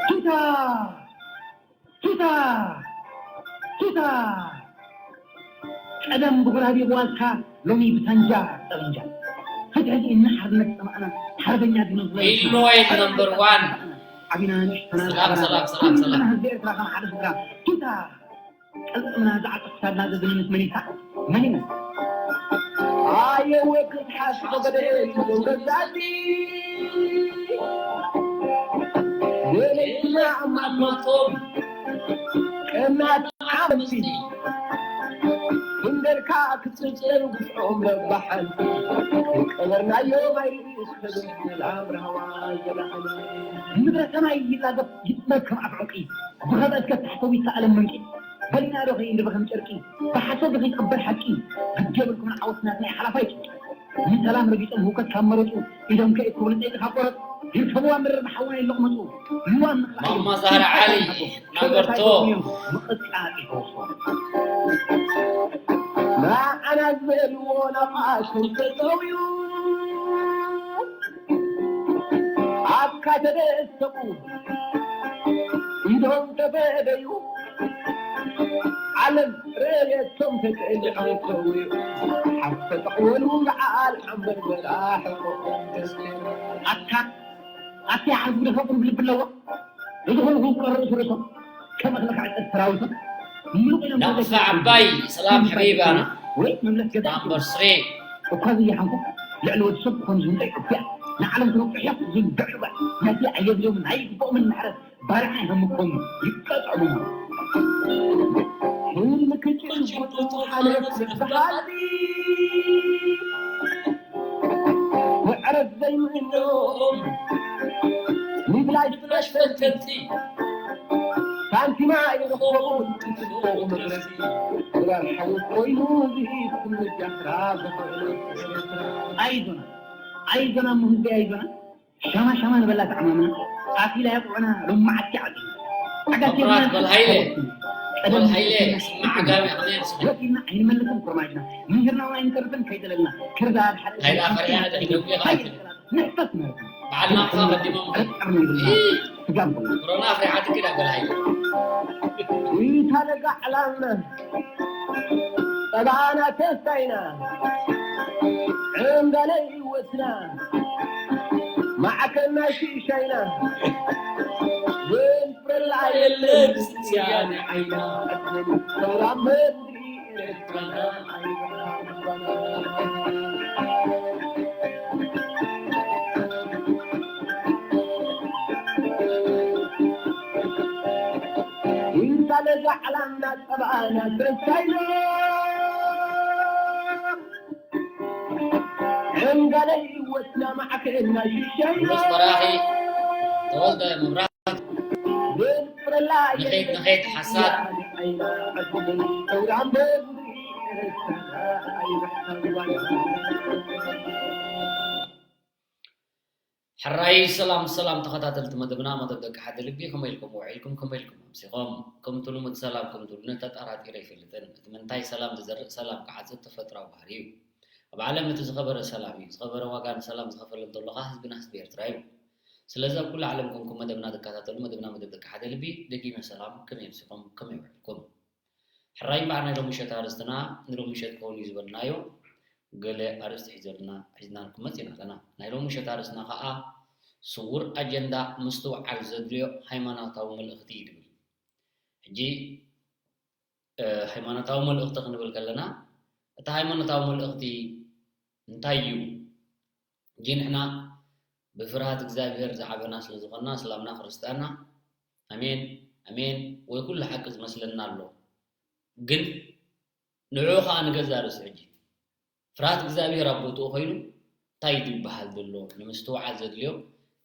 ቱታ! ቱታ! ቱታ! ቀደም ብጉራዴ ብዋልታ፣ ሎሚ ብሳንጃ ጠበንጃ። ፍትሒ ስኢንና ሓርነት ጸማእና፣ ሓርበኛ ዲኖ ኢልሞ ወይን ነምበር ዋን። ዓቢና ንእሽቶና ሰላም፣ ሰላም፣ ሰላም፣ ሰላም። ህዝቢ ኤርትራ ከም ሓደ ስድራ። ቱታ! ቅልጽምና ዝዓጥቕ ክሳድና ዘዝንምት መን እዩ? መን እዩ? ኣየ ወዲ ሓስ በገደ ገዛቲ ወለይትና ኣማማቶም ቀናት ዓመቲ ክንደልካ ክትጽብጽብ ጉስዖም ረባሓንቲ ቀበርናዮ ማይ ምድረ ሰማይ ይላገብ ይጥመት ከም ኣፍዕቂ ዝኸበ እስከ ታሕተዊት ሰኣለም መንቂ በሊና ዶ ከይንርበ ከም ጨርቂ ብሓሶት ዶ ከይትቕበር ሓቂ ግዲ የብልኩምን ዓወት ናትና እዩ ሓላፋይ ጭንቂ ንሰላም ረጊጾም ህውከት ካብ መረጹ ኢዶም ከእክቡ ንጸይቂ ካብ ቆረጽ ይርከብዋ ምድር ብሓውና ይለቕመጹ ልዋም ንኽልኣዮም ማማ ዛህራ ዓሊ ናምበር ቱ ምቕጻል ይፈውሶም ንዓና ዝበልዎ ናብኣቶም ተጠውዩ ኣብካ ተደሰቁ ኢዶም ተበደዩ ዓለም ረየቶም ተጠሊዖም ከውዩ ሓፍ ተጠቕወሉ ለዓል ሓንበር በላ ሕቆኦም ተስፈ ኣታ ኣቲ ሓዝቢ ደፈቁ ብልቢ ኣለዋ እዚ ኩሉ ክውቀር ርእሱ ርእሶም ከም እኽሊ ክዕጸድ ሰራዊቶም ምሉቕ ኢሎም ናቕፋ ዓባይ ሰላም ሓቢባና ወይ መምለስ ገዛ ናምበር ስሪ እኳ ዝያሓንኩ ልዕሊ ወዲ ሰብ ክኾኑ ዝምጠ ኢትዮጵያ ንዓለም ትነቅሕ እዮም ዝብል ብዕባ ነቲ ኣየድልዮምን ኣይግብኦምን ምሕረት ባርዓ ይህምኮም ይቀጥዕሙ ህልም ክጭልጭልጡ ሓለፍ ዝበሃል ምዕረት ዘይምእንኦም ንብላሽ ብላሽ ፈተንቲ ሳንቲማ ይረኸቡ ጽቡቕ መድረሲ ድራር ሓዊ ኮይኑ ዝኢት ክምጃትራ ዘኽእሉ ኣይዞና ኣይዞና እሞ ህዝቢ ኣይዞና ሻማ ሻማ ንበላ ተዓማምና ኣፊላ የቑዕና ሎማዓቲ ዓዲ ሓጋስ የብልና ጓል ሃይለ ጓል ሃይለ ስማዕ ዓጋመ ከመይ ወዲና ኣይንመልስን ኩርማጅና ምሂርና እውን ኣይንተርፍን ከይደለልና ክርዳድ ሓደ ሃይለ ኣፈርያ ደደጉ ይኻትል ንሕፈስ ማለት እዩ። በዓል ናቕፋ ቀዲሞም ስጋም ኮሮና ኣፍሪሓትኪ ዳ ጓል ሃይለ ኢታ ለጋ ዕላልና ጸባና ተስፋይና ዕንጋለ ይወስና ማዕከና ሽሻይና ዘንፍረላ የለን ስያነ ዓይና ሰላም ኢንሳለ ዛዕላና ጸባኣና ተሳይሎ ዕንጋለ ይወስና ማዕከና ሽሻይሎ ተወልደ መብራት ንኸይድ ንኸይድ ሓሳብ ሕራይ ሰላም ሰላም ተኸታተልቲ መደብና መደብ ደቂ ሓደ ልቢ ከመይ ኢልኩም ውዒልኩም ከመይ ኢልኩም ኣምሲኹም ከምቲ ልሙድ ሰላም ከምቲ ልሙድ ተጠራጢረ ኣይፈልጥን እቲ ምንታይ ሰላም ዝዘርእ ሰላም ክዓጽድ ተፈጥራዊ ባህሪ እዩ ኣብ ዓለም እቲ ዝኸበረ ሰላም እዩ ዝኸበረ ዋጋ ንሰላም ዝኸፈለ እንተሎ ኸዓ ህዝብና ህዝቢ ኤርትራ እዩ ስለዚ ኣብ ኩሉ ዓለም ኮንኩም መደብና ትከታተሉ መደብና መደብ ደቂ ሓደ ልቢ ደጊመ ሰላም ከመይ ኣምሲኹም ከመይ ውዒልኩም ሕራይ እምበኣር ናይ ሎሚ ምሸት ኣርእስትና ንሎሚ ምሸት ክኸውን እዩ ዝበልናዮ ገለ ኣርእስቲ ሒዘልና ሒዝናልኩም መፂና ኣለና። ናይ ሎሚ ምሸት ኣርእስትና ከዓ ስውር ኣጀንዳ ምስትውዓል ዘድልዮ ሃይማኖታዊ መልእኽቲ እዩ ዝብል። ሕጂ ሃይማኖታዊ መልእኽቲ ክንብል ከለና እቲ ሃይማኖታዊ መልእኽቲ እንታይ እዩ? ሕጂ ንሕና ብፍርሃት እግዚኣብሔር ዝዓበና ስለ ዝኾንና እስላምና ክርስትያንና ኣሜን ኣሜን ወይ ኩሉ ሓቂ ዝመስለና ኣሎ። ግን ንዕኡ ከዓ ንገዛ ርእሱ ሕጂ ፍርሃት እግዚኣብሔር ኣብ ቦትኡ ኮይኑ እንታይ እዩ ዝበሃል ዘሎ ንምስትውዓል ዘድልዮ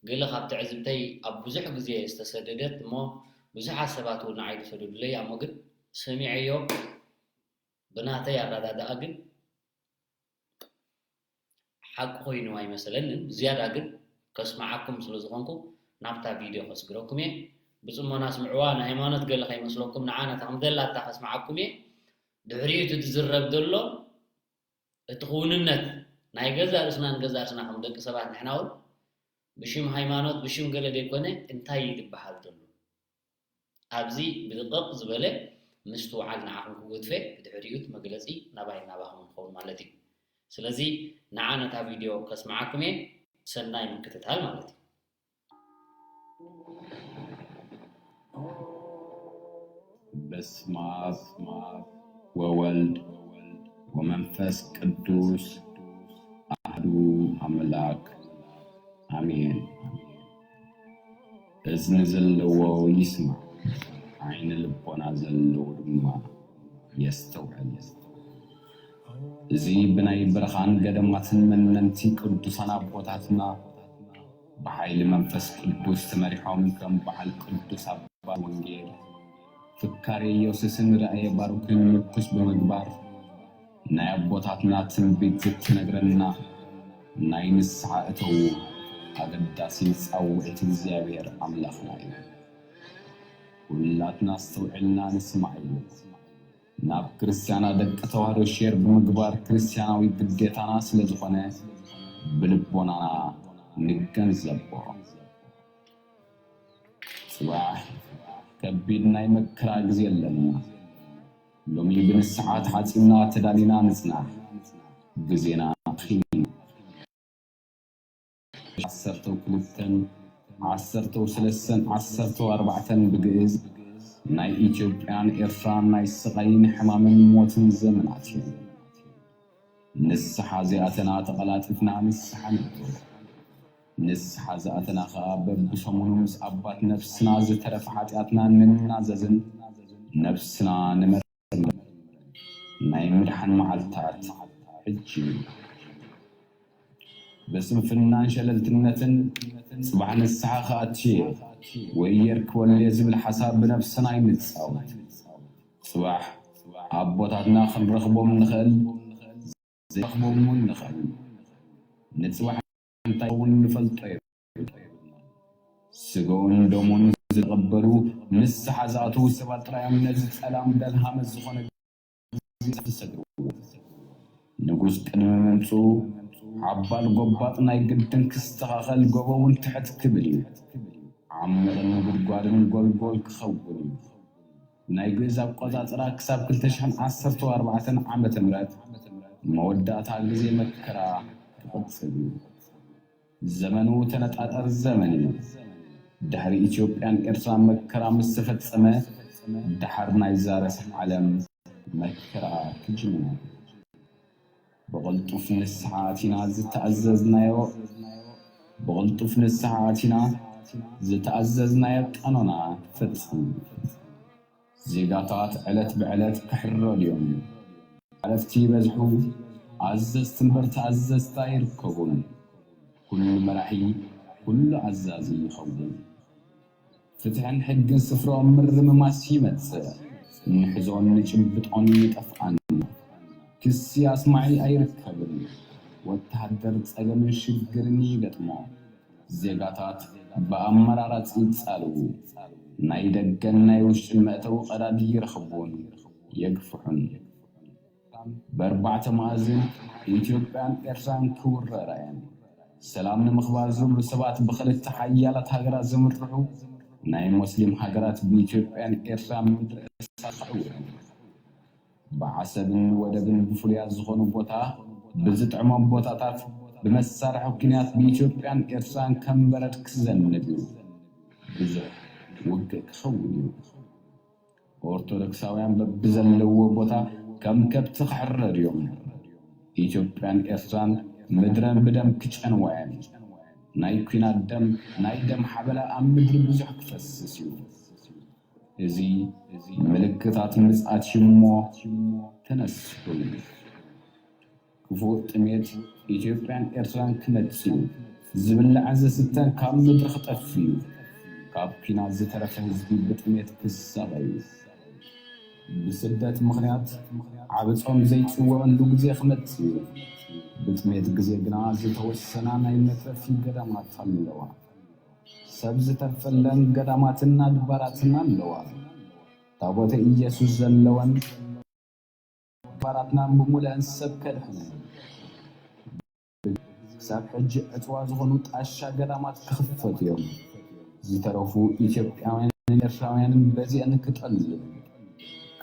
ገለ ካብ ትዕዝብተይ ኣብ ብዙሕ ግዜ ዝተሰደደት እሞ ብዙሓት ሰባት እውን ንዓይ ዝሰደዱለይ እሞ ግን ሰሚዐዮ ብናተይ ኣረዳድኣ ግን ሓቂ ኮይኑ ኣይመሰለንን። ብዝያዳ ግን ከስምዓኩም ስለ ዝኾንኩ ናብታ ቪድዮ ከስግረኩም እየ። ብፅሞና ስምዕዋ። ንሃይማኖት ገለ ከይመስለኩም ንዓና እታ ከም ዘላታ ከስምዓኩም እየ። ድሕሪኡ እቲ ዝዝረብ ዘሎ እቲ ክውንነት ናይ ገዛ ርእስና ንገዛ ርእስና ከም ደቂ ሰባት ንሕና እውን ብሽም ሃይማኖት ብሽም ገለ ዘይኮነ እንታይ እዩ ዝበሃል ዘሎ ኣብዚ ብድቕቕ ዝበለ ምስትውዓል ንዓኹም ክጎድፈ ብድሕሪኡ እቲ መግለፂ ናባይ ናባኹም ክኸውን ማለት እዩ። ስለዚ ንዓ ነታ ቪድዮ ከስምዓኩም እየ። ሰናይ ምክትታል ማለት እዩ። በስመ ኣብ ወወልድ ወመንፈስ ቅዱስ ኣህዱ ኣምላክ ኣሜን። እዝኒ ዘለዎ ይስማዕ፣ ዓይኒ ልቦና ዘለዎ ድማ የስተውዕል። እዚ ብናይ በረኻን ገደማትን መነንቲ ቅዱሳን ኣቦታትና ብሓይሊ መንፈስ ቅዱስ ተመሪሖም ከም በዓል ቅዱስ ኣባ ወንጌል ፍካሬ ኢየሱስን ራእየ ባሩክን ምርኩስ ብምግባር ናይ ኣቦታትና ትንቢት ዝትነግረና ናይ ንስሓ እተዉ ኣገዳሲ ጻውዒት እግዚኣብሔር ኣምላኽና እዩ። ኩላትና ኣስተውዒልና ንስማዕ እዩ። ናብ ክርስትያና ደቂ ተዋህዶ ሼር ብምግባር ክርስትያናዊ ግዴታና ስለ ዝኾነ ብልቦናና ንገንዘቦ። ጽባሕ ከቢድ ናይ መከራ ግዜ ኣለና። ሎሚ ብንስሓ ተሓጺብና ተዳሊና ንጽናሕ። ግዜና ኺ ዓሰርተው ክልተን ዓሰርተው ሰለስተን ዓሰርተው ኣርባዕተን ብግእዝ ናይ ኢትዮጵያን ኤርትራን ናይ ስቓይን ሕማምን ሞትን ዘመናት እየን። ንስሓ ዘይኣተና ተቐላጢፍና ንስሓ ንእቶ። ንስሓ ዝኣተና ኸኣ በብሰሙኑ ምስ ኣባት ነፍስና ዝተረፈ ሓጢኣትና ንናዘዝን ነፍስና ንመርምርን። ናይ ምድሓን መዓልታት ሕጂ እዩ። ብስንፍናን ሸለልትነትን ጽባሕ ንስሓ ክኣቱ እየ ወይ የርክበሉ እየ ዝብል ሓሳብ ብነብስና ኣይንጻወት። ጽባሕ ኣቦታትና ክንረኽቦም ንኽእል ዘይረኽቦም እውን ንኽእል። ንጽባሕ እንታይ እውን ንፈልጦ የብልና። ስጋኡን ደሙን ዝተቐበሉ ንስሓ ዝኣተዉ ሰባት ጥራይ እዮም ነዚ ጸላም ደልሃመት ዝኾነ ግዜ ዝሰግርዎ። ንጉስ ቅድሚ ምምጽኡ ሓባል ጎባጥ ናይ ግድን ክስተኻኸል ጎቦ እውን ትሕት ክብል እዩ። ዓሚቕን ጉድጓድን ጎልጎል ክኸውን እዩ። ናይ ግእዝ ኣቆጻጽራ ክሳብ ክልተ ሽሕን ዓሰርተው ኣርባዕተን ዓመተ ምህረት መወዳእታ ግዜ መከራ ክቕጽል እዩ። ዘመኑ ተነጣጣሪ ዘመን እዩ። ድሕሪ ኢትዮጵያን ኤርትራን መከራ ምስ ተፈጸመ ደሓር ናይ ዛረስ ዓለም መከራ ክጅምር። ብቕልጡፍ ንስሓ ኣቲና ዝተኣዘዝናዮ ብቕልጡፍ ንስሓ ኣቲና ዝተኣዘዝናዮ ቀኖና ፈጽም። ዜጋታት ዕለት ብዕለት ክሕረዱ እዮም። ሓለፍቲ ይበዝሑ፣ ኣዘዝቲ እምበር ተኣዘዝቲ ኣይርከቡን። ኩሉ መራሒ፣ ኩሉ ኣዛዚ ይኸውን። ፍትሕን ሕግን ስፍርኦም ምርምማስ ይመጽእ። እንሕዞን ንጭብጦን ይጠፍኣና። ክሲ ኣስማዒ ኣይርከብን። ወተሃደር ጸገምን ሽግርን ይገጥሞ። ዜጋታት ብኣመራራጺ ይጻልዉ። ናይ ደገን ናይ ውሽጥን መእተዊ ቀዳዲ ይረኽቡን የግፍሑን። በርባዕተ መኣዝን ኢትዮጵያን ኤርትራን ክውረራ እየን። ሰላም ንምኽባር ዝብሉ ሰባት ብኽልተ ሓያላት ሃገራት ዝምርሑ ናይ ሞስሊም ሃገራት ብኢትዮጵያን ኤርትራን ምድሪ እሳት ክዕውር እዩ። ብዓሰብን ወደብን ብፍሉያት ዝኾኑ ቦታ ብዝጥዕሞም ቦታታት ብመሳርሒ ኩናት ብኢትዮጵያን ኤርትራን ከም በረድ ክዘንብ እዩ። ብዙሕ ውግእ ክኸውን እዩ። ኦርቶዶክሳውያን በብዘለዎ ቦታ ከም ከብቲ ክሕረዱ እዮም። ኢትዮጵያን ኤርትራን ምድረን ብደም ክጨንዋ እየን። ናይ ኲናት ደም፣ ናይ ደም ሓበላ ኣብ ምድሪ ብዙሕ ክፈስስ እዩ። እዚ ምልክታት ምጽኣት እዩ እሞ ተነስሑ። ክፉእ ጥሜት ኢትዮጵያን ኤርትራን ክመጽእ እዩ። ዝብላዕን ዝስተን ካብ ምድሪ ክጠፍእ እዩ። ካብ ኲናት ዝተረፈ ህዝቢ ብጥሜት ክሳቐ እዩ። ብስደት ምኽንያት ዓቢ ጾም ዘይጽወመሉ ግዜ ክመጽእ እዩ። ብጥሜት ግዜ ግና ዝተወሰና ናይ መትረፊ ገዳማት ኣለዋ። ሰብ ዝተርፈለን ገዳማትን ኣድባራትን ኣለዋ። ታቦተ ኢየሱስ ዘለወን ኣድባራትና ብምሉአን ሰብ ከድሕነን። ክሳብ ሕጂ ዕጽዋ ዝኾኑ ጣሻ ገዳማት ክኽፈቱ እዮም። ዝተረፉ ኢትዮጵያውያንን ኤርትራውያንን በዚአን ክጠልዩ።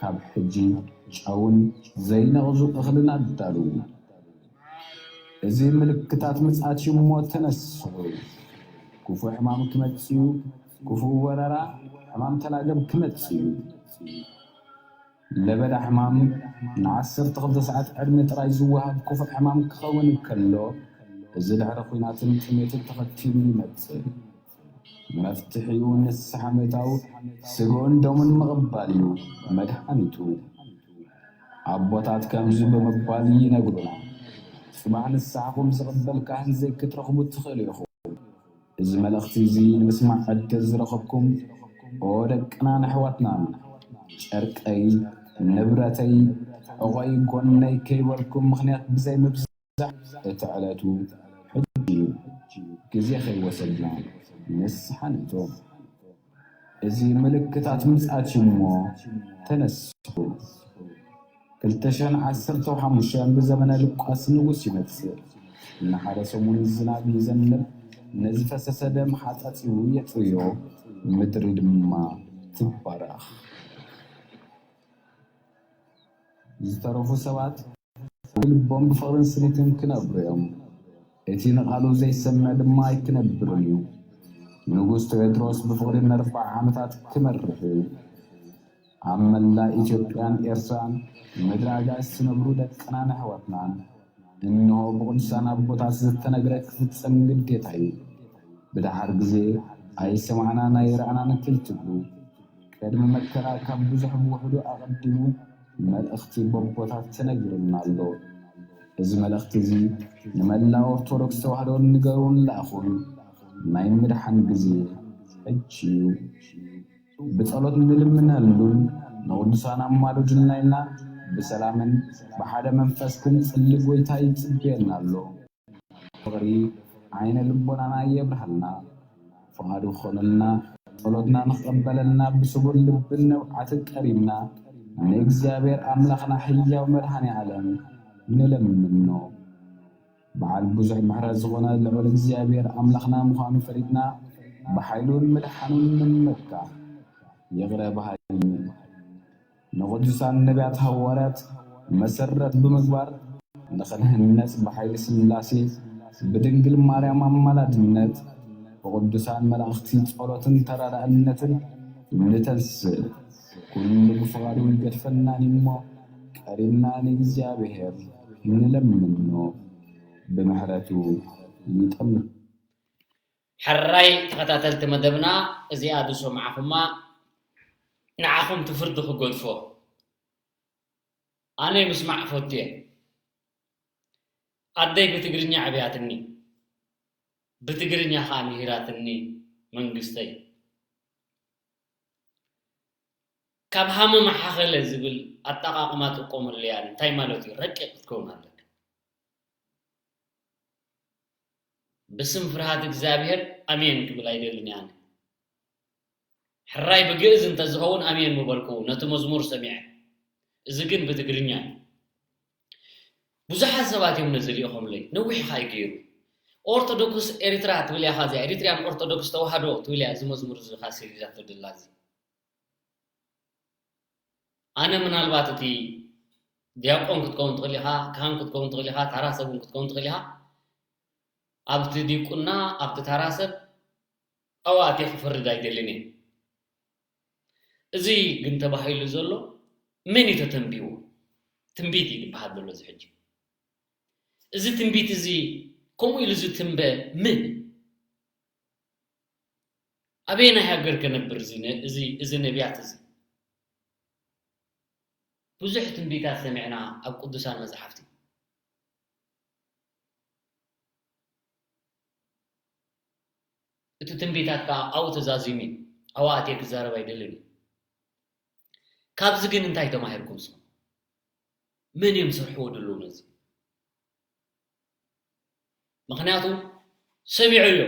ካብ ሕጂ ጨውን ዘይነቕዙ እኽልን ኣዳልዉ። እዚ ምልክታት ምጽኣት እዩ እሞ ተነስሑ። ክፉእ ሕማም ክመጽእ እዩ። ክፉእ ወረራ፣ ሕማም ተላገብ ክመጽእ እዩ። ለበዳ ሕማም ንዓሰርተ ክልተ ሰዓት ዕድመ ጥራይ ዝወሃብ ክፉእ ሕማም ክኸውን ከሎ፣ እዚ ድሕሪ ኲናትን ጥሜትን ተኸቲሉ ይመጽእ። መፍትሒኡ ንስሓ ምእታው፣ ስግኡን ደሙን ምቕባል እዩ መድሓኒቱ። ኣቦታት ከምዚ ብምባል ይነግሩና፣ ጽባሕ ንስሓኹም ዝቕበል ካህን ዘይክትረኽቡ ትኽእሉ ኢኹም። እዚ መልእኽቲ እዚ ንምስማዕ ዕድል ዝረኸብኩም፣ ኦ ደቅናን ኣሕዋትናን፣ ጨርቀይ፣ ንብረተይ፣ ሕቖይ፣ ጎነይ ከይበልኩም ምኽንያት ብዘይ ምብዛሕ እቲ ዕለቱ ሕጂ እዩ። ግዜ ከይወሰድና ንስሓ ንእቶ። እዚ ምልክታት ምጽኣት እዩ እሞ ተነስሑ። ክልተ ሽሕን ዓሰርተ ሓሙሽተን ብዘመነ ሉቃስ ንጉስ ይመጽእ። ንሓደ ሰሙን ዝናብ ይዘንብ፣ ነዚ ፈሰሰ ደም ሓጻጺቡ የጥርዮ፣ ምድሪ ድማ ትባረኽ። ዝተረፉ ሰባት ብልቦም ብፍቕርን ስኒትን ክነብሩ እዮም። እቲ ንቓሉ ዘይሰምዕ ድማ ኣይክነብርን እዩ። ንጉስ ቴዎድሮስ ብፍቕሪ ንኣርብዓ ዓመታት ክመርሕ እዩ። ኣብ መላእ ኢትዮጵያን ኤርትራን ምድሪ ኣጋእዝቲ ትነብሩ ደቅናን ኣሕዋትናን፣ እንሆ ብቕዱሳን ኣቦታት ዝተነግረ ክፍጸም ግዴታ እዩ። ብደሓር ግዜ ኣይሰማዕናን ኣይረኣናን ከይትብሉ፣ ቅድሚ መከራ ካብ ብዙሕ ብውሕዱ ኣቐዲሙ መልእኽቲ በቦታት ተነጊሩና ኣሎ። እዚ መልእኽቲ እዚ ንመላእ ኦርቶዶክስ ተዋህዶ ንገሩን ለኣኹን። ናይ ምድሓን ግዜ ሕጂ እዩ። ብጸሎት ንልምነሉን ንቕዱሳን ኣማልዱልና ኢልና ብሰላምን ብሓደ መንፈስ ክንጽሊ ጐይታ ይጽበየና ኣሎ። ፍቕሪ ዓይነ ልቦናና የብርሃልና። ፍቓዱ ክኾነልና፣ ጸሎትና ንኽቐበለልና ብስቡር ልብን ንብዓትን ቀሪብና ንእግዚኣብሔር ኣምላኽና ሕያው መድኃኔ ዓለም ንለምኖ። በዓል ብዙሕ ምሕረት ዝኾነ ልዑል እግዚኣብሔር ኣምላኽና ምዃኑ ፈሊጥና፣ ብሓይሉን ምድሓኑን ንመካ። ይቕረ በሃሊ እዩ። ንቕዱሳን ነቢያት ሃዋርያት መሰረት ብምግባር ንኽንህነጽ ብሓይሊ ሥላሴ፣ ብድንግል ማርያም ኣማላድነት፣ ብቕዱሳን መላእኽቲ ጸሎትን ተራዳእነትን ንተንስእ። ኩሉ ብፍቓዱ ይገድፈናን እሞ፣ ቀሪብና ንእግዚኣብሔር ንለምኖ፣ ብምሕረቱ ይጠምት። ሕራይ ተኸታተልቲ መደብና፣ እዚኣ ዝሰማዕኹማ ንዓኹም ትፍርዲ ክገድፎ። ኣነ ምስማዕ እፈቱ እየ። ኣደይ ብትግርኛ ዕብያትኒ፣ ብትግርኛ ኸኣ ምሂራትኒ መንግስተይ። ካብ ሃመማ ሓኸለ ዝብል ኣጠቓቕማ ጥቀመሉ እያ። እንታይ ማለት እዩ? ረቂቕ ክትከውን ኣለካ። ብስም ፍርሃት እግዚኣብሔር ኣሜን ክብል ኣይደልን እየ ኣነ። ሕራይ ብግእዝ እንተዝኸውን ኣሜን ምበልኩ ነቲ መዝሙር ሰሚዐ። እዚ ግን ብትግርኛ እዩ። ብዙሓት ሰባት እዮም ነዚ ሪኦኹምለይ። ነዊሕ ኸኣ እዩ ገይሩ። ኦርቶዶክስ ኤሪትራ ትብል እያ ኸኣ እዚኣ፣ ኤሪትሪያን ኦርቶዶክስ ተዋህዶ ትብል እያ እዚ መዝሙር እዚ ኻሲ ሒዛቶ ደላ እዚ። ኣነ ምናልባት እቲ ዲያቆን ክትከውን ትኽእል ኢኻ፣ ካህን ክትከውን ትኽእል ኢኻ፣ ታራ ሰብ እውን ክትከውን ትኽእል ኢኻ። ኣብቲ ዲቁና፣ ኣብቲ ታራ ሰብ ኣብኡ ኣትየ ክፈርድ ኣይደልን እየ። እዚ ግን ተባሂሉ ዘሎ መን እዩ ተተንቢዎ? ትንቢት እዩ ዝበሃል ዘሎ እዚ ሕጂ። እዚ ትንቢት እዚ ከምኡ ኢሉ ዝትንበ መን? ኣበየናይ ሃገር ከነብር እዚ ነ-፣ እዚ፣ እዚ ነቢያት እዚ? ብዙሕ ትንቢታት ሰሚዕና ኣብ ቅዱሳን መጽሓፍቲ። እቲ ትንቢታት ከኣ ኣብኡ ተዛዚሙ እዩ። ኣብኡ ኣትየ ክዛረብ ኣይደልን እየ። ካብዚ ግን እንታይ ተማሂርኩም ንስኹም? መን እዮም ዝሰርሕዎ ዘለዉ ነዚ? ምኽንያቱ ሰሚዑ እዩ።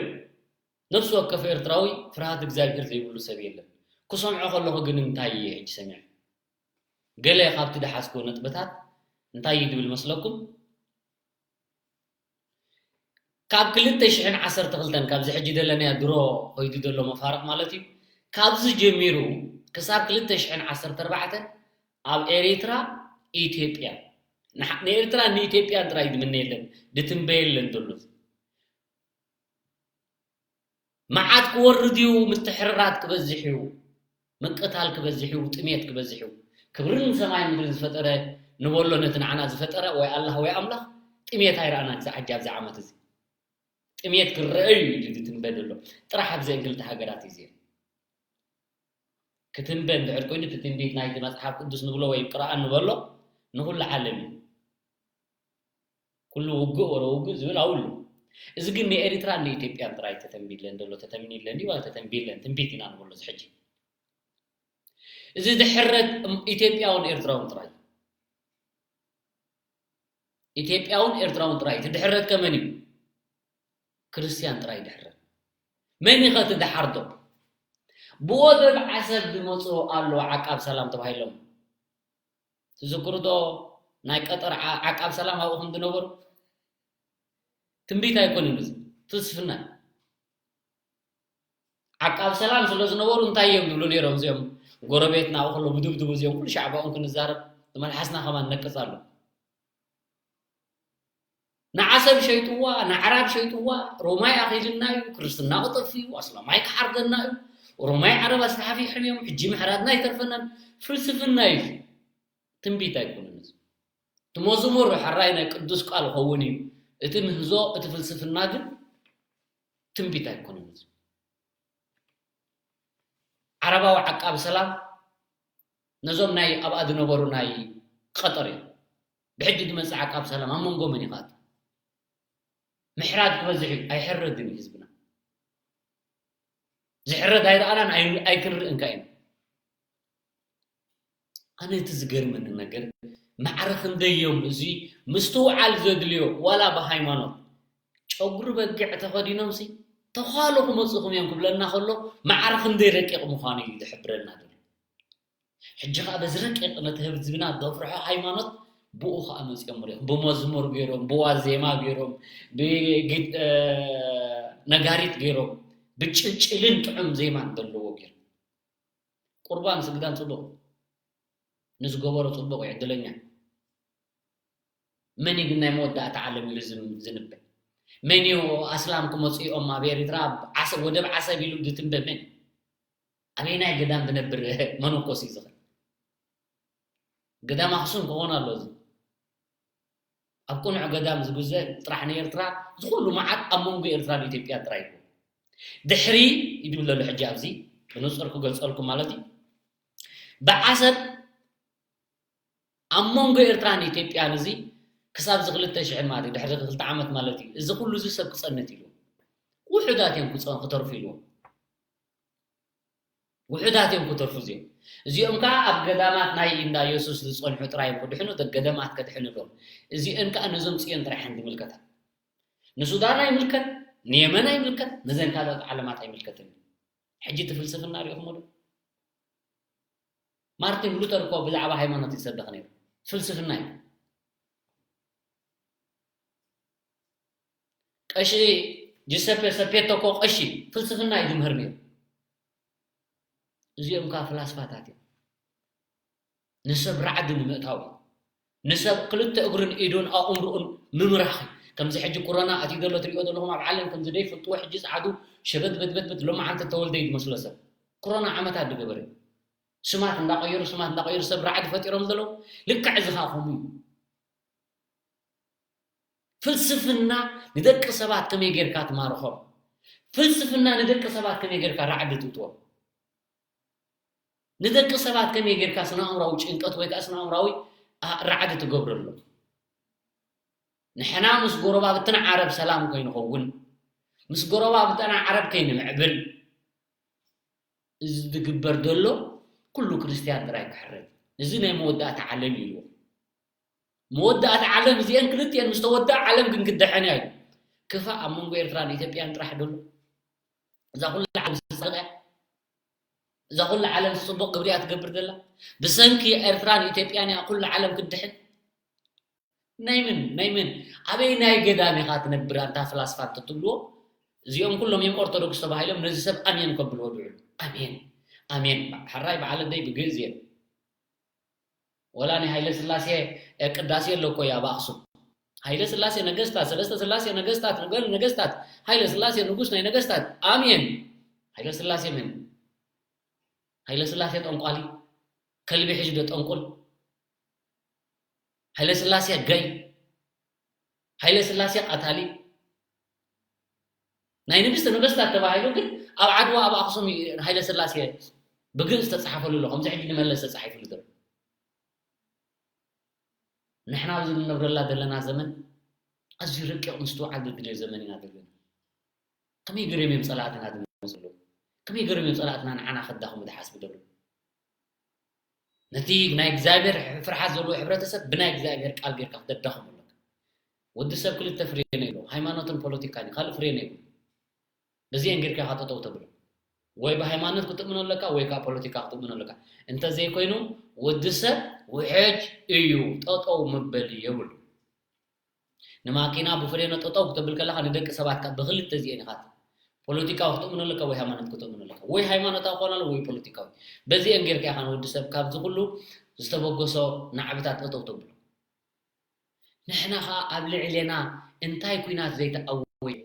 ነፍሲ ወከፍ ኤርትራዊ ፍርሃት እግዚኣብሄር ዘይብሉ ሰብ የለን። ክሰምዖ ከለኹ ግን እንታይ እየ ሕጂ ሰሚዐ? ገለ ካብቲ ዝሓዝክዎ ነጥብታት እንታይ እዩ ዝብል መስለኩም? ካብ ክልተ ሽሕን ዓሰርተ ክልተን፣ ካብዚ ሕጂ ዘለናዮ ድሮ ከይዱ ዘሎ መፋርቕ ማለት እዩ። ካብዚ ጀሚሩ ክሳብ ክልተ ሽሕን ዓሰርተ ኣርባዕተን ኣብ ኤሪትራ፣ ኢትዮጵያ፣ ንሓ-፣ ንኤርትራ ንኢትዮጵያን ጥራይ ዝምነየለን፣ ዝትንበየለን ዘሎ። መዓት ክወርድ እዩ፣ ምትሕርራት ክበዝሕ እዩ፣ ምቅታል ክበዝሕ እዩ፣ ጥሜት ክበዝሕ እዩ። ክብርን ሰማይ ምድርን ዝፈጠረ፣ ንበሎ ነቲ ንዓና ዝፈጠረ ወይ ኣላህ ወይ ኣምላኽ፣ ጥሜት ኣይረኣናን ክሳዕ ሕጂ ኣብዚ ዓመት እዚ። ጥሜት ክረአ እዩ ኢሉ ዝትንበ ዘሎ። ጥራሕ ኣብዘን ክልተ ሃገራት እዩ እዚአን። ክትንበ እንድሕር ኮይኑ፣ እቲ ትንቢት ናይቲ መጽሓፍ ቅዱስ ንብሎ ወይ ቁርኣን ንበሎ፣ ንኹሉ ዓለም እዩ። ኩሉ ውግእ ወረ ውግእ ዝብል ኣብኡ ኣሎ። እዚ ግን ንኤሪትራን ንኢትዮጵያን ጥራይ ተተንቢለን ዘሎ፣ ተተምኒለን ድዩ? ተተንቢለን፣ ትንቢት ኢና ንብሎ እዚ ሕጂ። እዚ ዝሕረድ እም-፣ ኢትዮጵያውን ኤርትራውን ጥራይ። ኢትዮጵያውን ኤርትራውን ጥራይ። እቲ ድሕረት ከ መን እዩ? ክርስትያን ጥራይ ድሕረት። መን እዩ ከ እቲ ድሓርዶ? ብወደብ ዓሰብ ዝመጹ ኣሎ ዓቃብ ሰላም ተባሂሎም። ትዝክሩ ዶ? ናይ ቀጠር ዓ-፣ ዓቃብ ሰላም ኣብኡ ከም ዝነበሩ? ትንቢት ኣይኮነን እዚ፣ ፍልስፍና። ዓቃብ ሰላም ስለ ዝነበሩ እንታይ እዮም ዝብሉ ነይሮም እዚኦም? ጎረቤትና ኣብኡ ከሎ ብድብድቡ እዚኦም ኩሉ ሻዕ ብኦም ክንዛረብ፣ መልሓስና ከማን ነቅጽ ኣሎ። ንዓሰብ ሸይጥዋ፣ ንዓራብ ሸይጥዋ፣ ሮማይ ኣኺልና እዩ፣ ክርስትና ክጠፍእ እዩ፣ ኣስላማይ ክሓርደና እዩ፣ ኦሮማይ ዓረብ ኣስፋሕፊሖም እዮም፣ ሕጂ ምሕራድና ኣይተርፈናን። ፍልስፍና እዩ እዚ። ትንቢት ኣይኮነን እዚ። እቲ መዝሙር ሕራይ ናይ ቅዱስ ቃል ክኸውን እዩ። እቲ ምህዞ፣ እቲ ፍልስፍና ግን ትንቢት ኣይኮነን እዚ። ዓረባዊ ዓቃብ ሰላም ነዞም ናይ ኣብኣ ዝነበሩ ናይ ቀጠር እዮም። ብሕጂ ዝመጽእ ዓቃብ ሰላም ኣብ መንጎ መን እዩ ክኣቱ? ምሕራድ ክበዝሕ እዩ። ኣይሕረድን እዩ ህዝብና። ዝሕረድ ኣይረኣናን ኣይ-፣ ኣይክንርኢ እንካ ኢና። ኣነ እቲ ዝገርመኒ ነገር ማዕረ ክንደይ እዮም እዚ ምስትውዓል ዘድልዮ ዋላ ብሃይማኖት ጨጉሪ በጊዕ ተኸዲኖም ሲ ተዃሉ ክመፁኹም እዮም ክብለና ከሎ ማዕረ ክንደይ ረቂቕ ምዃኑ እዩ ዝሕብረና ዘሎ። ሕጂ ኸዓ በዚ ረቂቕ ነቲ ህዝብና ዘፍርሖ ሃይማኖት ብኡ ኸዓ መፂኦም ሪኦም ብመዝሙር ገይሮም ብዋዜማ ገይሮም ብጊ-፣ እ፣ ነጋሪት ገይሮም ብጭልጭልን ጥዑም ዜማን ዘለዎ ገይሮም ቁርባን ስግዳን ጽቡቕ ንዝገበሮ ጽቡቕ እዩ ዕድለኛ። መን እዩ ግን ናይ መወዳእታ ዓለም ኢሉ ዝን-፣ ዝንበ? መን እዩ ኣስላም ክመጹ እዮም ኣብ ኤርትራ ዓሰብ፣ ወደብ ዓሰብ ኢሉ ዝትንበ መን እዩ? ኣበየናይ ገዳም ዝነብር መነኮስ እዩ ዝኽእል? ገዳም ኣኽሱም ክኾን ኣሎ እዚ። ኣብ ቅኑዕ ገዳም ዝግዘ ጥራሕ ንኤርትራ፣ እዚ ኩሉ መዓት ኣብ መንጎ ኤርትራን ኢትዮጵያን ጥራይ እዩ። ድሕሪ ይድብል ዘሎ ሕጂ ኣብዚ ብንጹር ክገልጸልኩም ማለት እዩ። ብዓሰብ ኣብ መንጎ ኤርትራን ኢትዮጵያን እዚ ክሳብ እዚ ክልተ ሽሕን ማለት እዩ፣ ድሕሪ ክልተ ዓመት ማለት እዩ። እዚ ኩሉ እዚ ሰብ ክጸንት ኢሉ። ውሑዳት እዮም ክጸ-፣ ክተርፉ ኢልዎም። ውሑዳት እዮም ክተርፉ እዚኦም። እዚኦም ከኣ ኣብ ገዳማት ናይ እንዳ የሱስ ዝጸንሑ ጥራይ እዮም ክድሕኑ፣ እተን ገዳማት ከድሕኑ ኣለዎም። እዚአን ከኣ ነዞም ጽዮን ጥራሕ እየን ዝምልከታ። ንሱዳን ኣይምልከት፣ ንየመን ኣይምልከት፣ ነዘን ካልኦት ዓለማት ኣይምልከትን እዩ። ሕጂ እቲ ፍልስፍና ሪኢኹሞ ዶ? ማርቲን ሉተር እኮ ብዛዕባ ሃይማኖት ይሰብኽ ነይሩ። ፍልስፍና እዩ። ቀሺ ጁሰፔ ሰፔቶ እኮ ቀሺ ፍልስፍና እዩ ዝምህር ነይሩ። እዚኦም ከኣ ፍላስፋታት እዮም። ንሰብ ራዕዲ ንምእታው እዩ። ንሰብ ክልተ እግሩን ኢዱን ኣእምርኡን ምምራሕ እዩ። ከምዚ ሕጂ ኮሮና ኣትዩ ዘሎ ትሪኦ ዘለኹም ኣብ ዓለም ከምዚ ደይፈልጥዎ ሕጂ ጸዓዱ ሸበትበትበትበት ሎማዓንቲ ተወልደ እዩ ዝመስሎ ሰብ። ኮሮና ዓመታት ዝገበረ እዩ። ስማት እንዳቐየሩ ስማት እንዳቐየሩ ሰብ ራዕዲ ፈጢሮም ዘለዉ ልክዕ እዚ ኸኣ ከምኡ እዩ። ፍልስፍና ንደቂ ሰባት ከመይ ጌርካ ትማርኾም? ፍልስፍና ንደቂ ሰባት ከመይ ጌርካ ራዕዲ ትእትዎም? ንደቂ ሰባት ከመይ ጌርካ ስነ ኣእምራዊ ጭንቀት ወይ ከዓ ስነ ኣእምራዊ ራዕዲ ትገብረሎም? ንሕና ምስ ጎረባብትና ዓረብ ሰላም ከይንኸውን፣ ምስ ጎረባብትና ዓረብ ከይንምዕብል፣ እዚ ዝግበር ዘሎ ኩሉ ክርስትያን ጥራይ ክሕረድ። እዚ ናይ መወዳእታ ዓለም እዩ። መወዳእታ ዓለም እዚአን ክልቲአን ምስ ተወድኣ ዓለም ግን ክደሐን እያ እዩ። ክፋእ ኣብ መንጎ ኤርትራን ኢትዮጵያን ጥራሕ ደሎ። እዛ ኩላ ዓለም ዝጸልቀ እዛ ኩላ ዓለም ዝጽቡቕ ግብሪ እያ ትገብር ዘላ። ብሰንኪ ኤርትራን ኢትዮጵያን እያ ኩላ ዓለም ክድሕን። ናይ ምን ናይ ምን ኣበይ ናይ ገዳም ኢኻ ትነብር ኣንታ ፍላስፋ እንተትብልዎ እዚኦም ኩሎም እዮም ኦርቶዶክስ ተባሂሎም ነዚ ሰብ ኣሜን ከብልዎ ድዕሉ ኣሜን ኣሜን። ሕራይ በዓል ኣደይ ብግእዝ እዮም። ወላ ናይ ሃይለ ስላሴ ቅዳሴ ኣሎ እኮ ኣብ ኣክሱም። ሃይለ ስላሴ ነገስታት ሰለስተ ስላሴ ነገስታት ንገል ነገስታት ሃይለ ስላሴ ንጉስ ናይ ነገስታት ኣሜን። ሃይለ ስላሴ ምን ሃይለ ስላሴ ጠንቋሊ ከልቢ ሒዙ ዶ ጠንቁል? ሃይለ ስላሴ ገይ ሃይለ ስላሴ ቀታሊ ናይ ንግስቲ ነገስታት ተባሂሉ ግን ኣብ ዓድዋ ኣብ ኣክሱም ሃይለ ስላሴ ብግእዝ ተጻሓፈሉ ኣሎ። ከምዚ ሕጂ ንመለስ ተጻሒፍሉ ዘሎ። ንሕና ኣብዚ ንነብረላ ዘለና ዘመን ኣዝዩ ረቂቕ ምስትውዓል ዘድልዮ ዘመን ኢና ዘለና። ከመይ ገይሮም እዮም ጸላእትና ዝመስሉ? ከመይ ገይሮም እዮም ጸላእትና ንዓና ከዳኽሙ ዝሓስቡ ዘለዉ? ነቲ ናይ እግዚኣብሔር ፍርሓት ዘለዎ ሕብረተሰብ ብናይ እግዚኣብሔር ቃል ጌርካ ክተዳኽሞ ኣለካ። ወዲ ሰብ ክልተ ፍሬ ነይብሎ፣ ሃይማኖትን ፖለቲካን እዩ፣ ካልእ ፍሬ ነይብሎ። በዚአን ጌርካ ኢኻ ጠጠው ተብሎ። ወይ ብሃይማኖት ክትእምኖ ኣለካ ወይ ከዓ ፖለቲካ ክትእምኖ ኣለካ። እንተዘይኮይኑ ወዲ ሰብ ውሕጅ እዩ፣ ጠጠው ምበል የብሉ። ንማኪና ብፍሬኖ ጠጠው ክተብል ከለኻ ንደቂ ሰባት ካብ ብክልተ እዚአን ኢኻ ፖለቲካዊ ክትእምኖ ኣለካ ወይ ሃይማኖት ክትእምኖ ኣለካ ወይ ሃይማኖታዊ ክኾን ኣለዎ ወይ ፖለቲካዊ በዚአን ጌርካ ኢኻ ንወዲ ሰብ ካብዚ ኩሉ ዝተበገሶ ናዕብታት ጠጠው ተብሎ ንሕና ኸዓ ኣብ ልዕሌና እንታይ ኩናት ዘይተኣወየ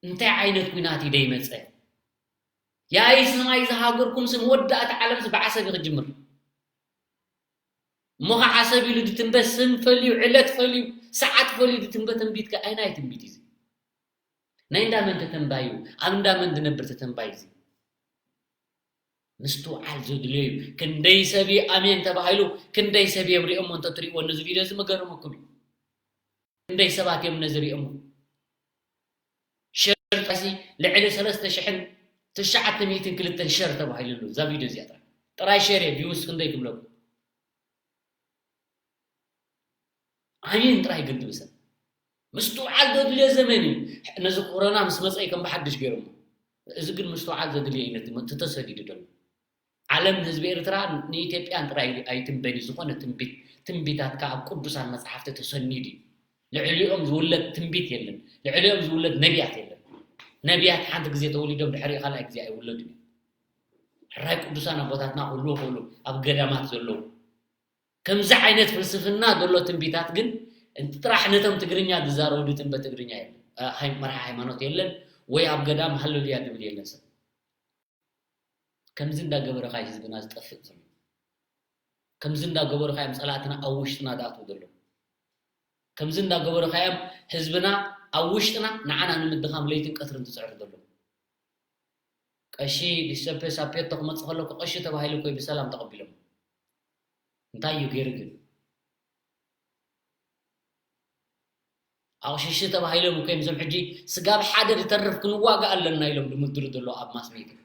እንታይ ዓይነት ኩናት እዩ ደይመፀ ያይ ሰማይ ዝሃገርኩም ስም ወዳእቲ ዓለምስ ብዓሰብ እዩ ክጅምር እሞ ከዓ ሰብ ኢሉ ዝትንበ ስም ፈልዩ ዕለት ፈልዩ ሰዓት ፈልዩ ዝትንበ ትንቢት ከ ኣይናይ ትንቢት እዩ ናይ እንዳመን ተተንባዩ ኣብ እንዳመን ዝነብር ተተንባዩ እዚ ምስትውዓል ዘድልዮ እዩ ክንደይ ሰብ ኣሜን ተባሂሉ ክንደይ ሰብ እዮም ሪኦሞ እንተትሪእዎ ነዚ ቪድዮ እዚ ምገርመኩም እዩ ክንደይ ሰባት እዮም ነዚ ሪኦሞ ሸር ጣሲ ልዕሊ ሰለስተ ሽሕን ትሽዓተ ሚእትን ክልተን ሸር ተባሂሉ ኣሎ እዛ ቪድዮ እዚኣ ጥራይ ጥራይ ሸር እየ ቪውስ ክንደይ ክብለኩም ኣሜን ጥራይ ግን ትብሰ ምስትውዓል ዘድልዮ ዘመን እዩ ነዚ ኮሮና ምስ መፀ ከም ብሓድሽ ገይሮሞ እዚ ግን ምስትውዓል ዘድልዮ እዩ ነቲ ተሰዲዱ ዘሎ ዓለም ህዝቢ ኤርትራ ንኢትዮጵያን ጥራይ ኣይትንበኒ ዝኾነ ትንቢት ትንቢታት ካብ ቅዱሳን መጽሓፍቲ ተሰኒዱ እዩ ልዕሊኦም ዝውለድ ትንቢት የለን ልዕሊኦም ዝውለድ ነቢያት የለን ነቢያት ሓንቲ ግዜ ተወሊዶም ድሕሪ ካልኣይ ግዜ ኣይውለዱን እዮም ሕራይ ቅዱሳን ኣቦታትና ክህልዎ ክእሉ ኣብ ገዳማት ዘለዉ ከምዚ ዓይነት ፍልስፍና ዘሎ ትንቢታት ግን ጥራሕ ነቶም ትግርኛ ዝዛረቡ ዝትንበ ትግርኛ የለን መርሓ ሃይማኖት የለን ወይ ኣብ ገዳም ሃለሉያ ዝብል የለን ሰብ ከምዚ እንዳገበረ ኸዓ ህዝብና ዝጠፍእ ዘሎ ከምዚ እንዳገበሩ ኸዓ ጸላእትና ኣብ ውሽጥና ዝኣትዉ ዘለዉ ከምዚ እንዳገበሩ ኸዓ ህዝብና ኣብ ውሽጥና ንዓና ንምድኻም ለይትን ቀትርን ዝጽዕሩ ዘለዉ ቀሺ ጊሰፔ ሳፔቶ ክመጽእ ከሎ ቀሺ ተባሂሉ እኮ ብሰላም ተቐቢሎም እንታይ እዩ ገይሩ ግን ኣቕሽሽቲ ተባሂሎም እኮ እዮም እዞም ሕጂ ስጋብ ሓደ ዝተርፍ ክንዋጋእ ኣለና ኢሎም ድምድሩ ዘለዉ ኣብ ማስ ሜድያ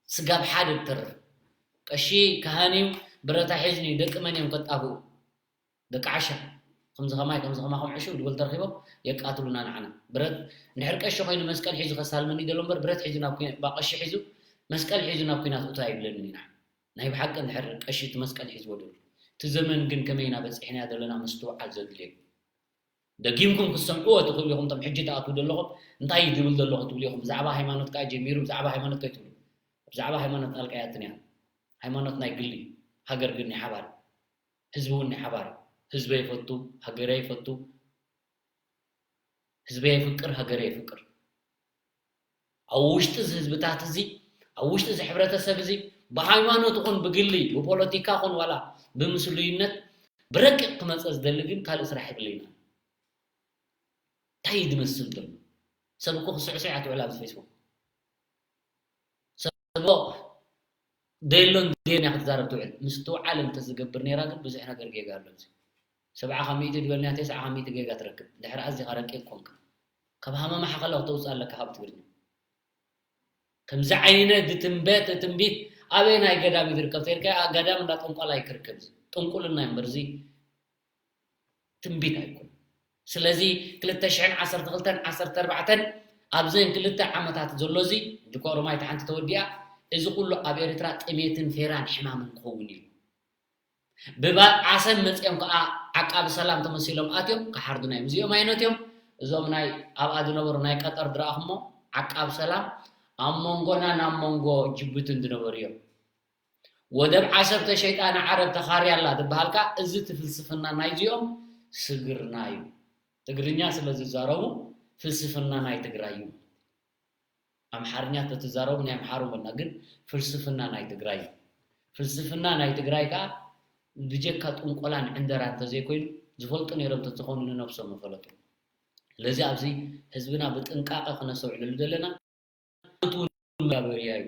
ስጋብ ሓደ ዝተርፍ ቀሺ ካህን እዩ ብረታ ሒዝን እዩ ደቂ መን እዮም ከጣፍኡ ደቂ ዓሻ ከምዚ ከማይ ከምዚ ከማኹም ዕሽው ዝበሉ ተረኺቦም የቃትሉና ንዓና ብረት እንድሕር ቀሺ ኮይኑ መስቀል ሒዙ ከሳልመኒ ዘሎ እምበር ብረት ሒዙ ናብ ባ ቀሺ ሒዙ መስቀል ሒዙ ናብ ኲናት እቶ ኣይብለንን እዩ ንዓና ናይ ብሓቂ እንድሕር ቀሺ እቲ መስቀል ሒዝዎ ደሎ እቲ ዘመን ግን ከመይ ኢና በፂሕናዮ ዘለና ምስትውዓል ዘድልዮ ደጊምኩም ክትሰምዕዎ ትኽእሉ ኢኹም እቶም ሕጂ ትኣትዉ ዘለኹም እንታይ እዩ ዝብል ዘሎ ክትብሉ ኢኹም ብዛዕባ ሃይማኖት ከዓ ጀሚሩ ብዛዕባ ሃይማኖት ከይትብሉ ብዛዕባ ሃይማኖት ጣልቃ ያትን እያ ሃይማኖት ናይ ግሊ ሃገር ግን ናይ ሓባር ህዝቢ እውን ናይ ሓባር ህዝበይ ይፈቱ፣ ሃገረይ ይፈቱ፣ ህዝበይ የፍቅር፣ ሃገረይ የፍቅር። ኣብ ውሽጢ እዚ ህዝብታት እዚ፣ ኣብ ውሽጢ እዚ ሕብረተሰብ እዚ፣ ብሃይማኖት ይኹን ብግሊ፣ ብፖለቲካ ይኹን ዋላ ብምስሉይነት ብረቂቕ ክመፀ ዝደሊ ግን ካልእ ስራሕ የብለይና። እንታይ እዩ ዝመስል ዘሎ? ሰብ እኮ ክስዕስዕ እያ ትውዕል ኣብዚ ፌስቡክ። ሰብ እኮ ደሎን ጌን እያ ክትዛረብ ትውዕል። ምስትውዓል እንተዝገብር ነይራ ግን ብዙሕ ነገር ጌጋ ኣሎ ኣብዚ። ሰብዓ ካብ ሚእቲ ዝበልናያ ተስዓ ካብ ሚእቲ ጌጋ ትረክብ። ድሕሪ ኣዚኻ ረቂቕ ኮንካ። ካብ ሃመማ ሓኸላ ክተውፅእ ኣለካ ካብ ትግርኛ። ከምዚ ዓይነት ዝትንበ ትንቢት ኣበየናይ ገዳም እዩ ዝርከብ ተልካ? ገዳም እንዳ ጠንቋላ ይክርከብ። ጥንቁልና እዩ እምበር እዚ ትንቢት ኣይኮን። ስለዚ ክልተ ሽሕን ዓሰርተ ክልተን ዓሰርተ ኣርባዕተን ኣብዘን ክልተ ዓመታት ዘሎ እዚ ጅኮ ኦሮማይ ሓንቲ ተወዲኣ፣ እዚ ኩሉ ኣብ ኤርትራ ጥሜትን ፌራን ሕማምን ክኸውን እዩ። ብባብ ዓሰብ መጺኦም ከኣ ዓቃቢ ሰላም ተመሲሎም ኣትዮም ክሓርዱና እዮም። እዚኦም ዓይነት እዮም። እዞም ናይ ኣብኣ ዝነበሩ ናይ ቀጠር ዝረኣኹሞ ዓቃቢ ሰላም ኣብ መንጎናን ኣብ መንጎ ጅቡትን ዝነበሩ እዮም። ወደብ ዓሰብ ተሸይጣ ንዓረብ ተኻርያ ኣላ ዝበሃል ከኣ እዚ እቲ ፍልስፍና ናይዚኦም ስግርና እዩ። ትግርኛ ስለ ዝዛረቡ ፍልስፍና ናይ ትግራይ እዩ። ኣምሓርኛ ተትዛረቡ ናይ ኣምሓሩ በልና፣ ግን ፍልስፍና ናይ ትግራይ እዩ። ፍልስፍና ናይ ትግራይ ከኣ ብጀካ ጥንቆላን ዕንደራን እንተዘይኮይኑ ዝፈልጡ ነይሮም ተዝኾኑ ንነብሶም ምፈለጡ። ስለዚ ኣብዚ ህዝብና ብጥንቃቐ ክነስተውዕለሉ ዘለና መጋበርያ እዩ።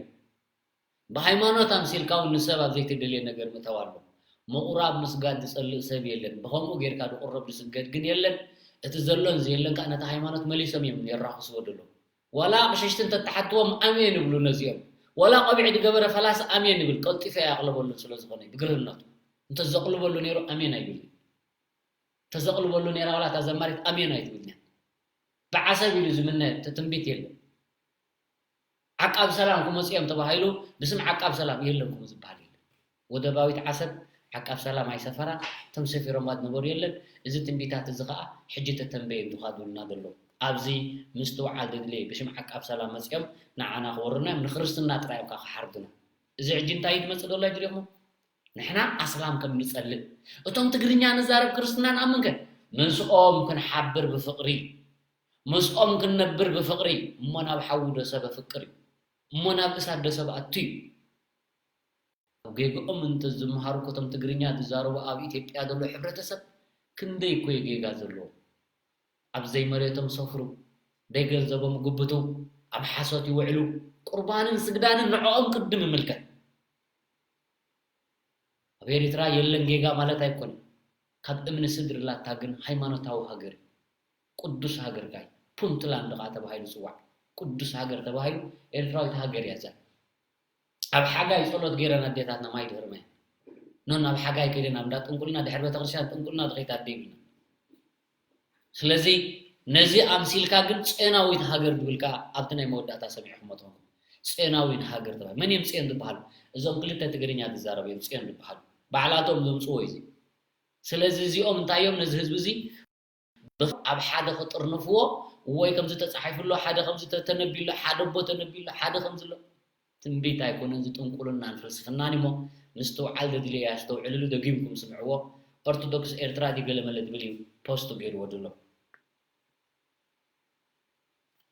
ብሃይማኖት ኣምሲልካ እውን ንሰብ ኣብ ዘይተደልየ ነገር ምእታው ኣሎ። ምቑራብ ምስጋድ ዝጸልእ ሰብ የለን። ብኸምኡ ጌርካ ዝቑረብ ዝስገድ ግን የለን። እቲ ዘሎን ዘየለን ከኣ ነቲ ሃይማኖት መሊሶም እዮም የራኽስዎ ዘለዉ። ዋላ ኣቕሽሽቲ እንተተሓትዎም ኣሜን ይብሉ ነዚኦም። ዋላ ቆቢዕ ዝገበረ ፈላሲ ኣሜን ይብል፣ ቀልጢፈ እየ ኣቕልበሉ ስለ ዝኾነ ብግርህነቱ። እንተዘቕልበሉ ነይሩ ኣሜን ኣይብልን። ተዘቕልበሉ ነይራ ዋላ እታ ዘማሪት ኣሜን ኣይትብልን እያ። ብዓሰብ ኢሉ ዝምነ ትንቢት የለን። ዓቃብ ሰላም ክመፁ እዮም ተባሂሉ ብስም ዓቃብ ሰላም የለን ከምኡ ዝበሃል የለን። ወደባዊት ዓሰብ ዓቃብ ሰላም ኣይሰፈራን፣ እቶም ሰፊሮማ ዝነበሩ የለን። እዚ ትንቢታት እዚ ከዓ ሕጂ ተተንበየ እንዲኻ ዝብሉና ዘለዉ። ኣብዚ ምስትውዓል ዘድለየ ብሽም ዓቃብ ሰላም መፂኦም ንዓና ክወሩና እዮም፣ ንክርስትና ጥራይ እዮም ከዓ ክሓርዱና። እዚ ሕጂ እንታይ እዩ ዝመፅእ ዘሎ ይድሪኹም? ንሕና ኣስላም ከም ንጸልእ፣ እቶም ትግርኛ ንዛረብ ክርስትና ንኣምን ከ? ምስኦም ክንሓብር ብፍቕሪ፣ ምስኦም ክንነብር ብፍቕሪ፣ እሞ ናብ ሓዊ ዶ ሰብ ኣፍቅር እዩ? እሞ ናብ እሳት ዶ ሰብ ኣቱ እዩ? ኣብ ጌግኦም እንተዝምሃሩ እኮ እቶም ትግርኛ ዝዛረቡ ኣብ ኢትዮጵያ ዘሎ ሕብረተሰብ ክንደይ እኮ እዩ ጌጋ ዘለዎ። ኣብ ዘይመሬቶም ሰፍሩ፣ ደይገንዘቦም ይጉብቱ፣ ኣብ ሓሶት ይውዕሉ፣ ቁርባንን ስግዳንን ንዕኦም ቅድም ይምልከት። ኣብ ኤሪትራ የለን ጌጋ ማለት ኣይኮነን። ካብ እምኒ ስድሪ ላታ ግን ሃይማኖታዊ ሃገር እዩ። ቅዱስ ሃገር ጋይ ፑንትላንድ ኸዓ ተባሂሉ ይፅዋዕ። ቅዱስ ሃገር ተባሂሉ ኤርትራዊት ሃገር እያ እዛ። ኣብ ሓጋይ ጸሎት ገይረን ኣዴታትና ማይ ድሕሪ ማይ ኖን ኣብ ሓጋይ ከይደን ኣብ እንዳ ጥንቁልና ድሕሪ ቤተክርስትያን ጥንቁልና ዝኸይድ ኣደ ይብልና። ስለዚ ነዚ ኣምሲልካ ግን ጼናዊት ሃገር ዝብል ከኣ ኣብቲ ናይ መወዳእታ ሰሚዕኹሞ ትኾንኩም። ጼናዊት ሃገር ተባሂሉ። መን እዮም ጼን ዝበሃሉ? እዞም ክልተ ትግርኛ ዝዛረቡ እዮም ጼን ዝበሃሉ። ባዕላቶም ዘምጽዎ እዩ እዚ። ስለዚ እዚኦም እንታይ እዮም ነዚ ህዝቢ እዚ ብኽ-፣ ኣብ ሓደ ክጥርንፍዎ ወይ ከምዚ ተጻሒፉ ኣሎ፣ ሓደ ከምዚ ተ-፣ ተነቢሉ፣ ሓደ ኣቦ ተነቢሉ፣ ሓደ ከምዚ ኣሎ። ትንቢት ኣይኮነን፣ እዚ ጥንቁልናን ፍልስፍናን እሞ፣ ምስትውዓል ዘድልዮ እያ፣ ኣስተውዕልሉ፣ ደጊምኩም ስምዕዎ። ኦርቶዶክስ ኤርትራ ድዩ ገለ መለ ዝብል እዩ ፖስት ገይርዎ ዘሎ።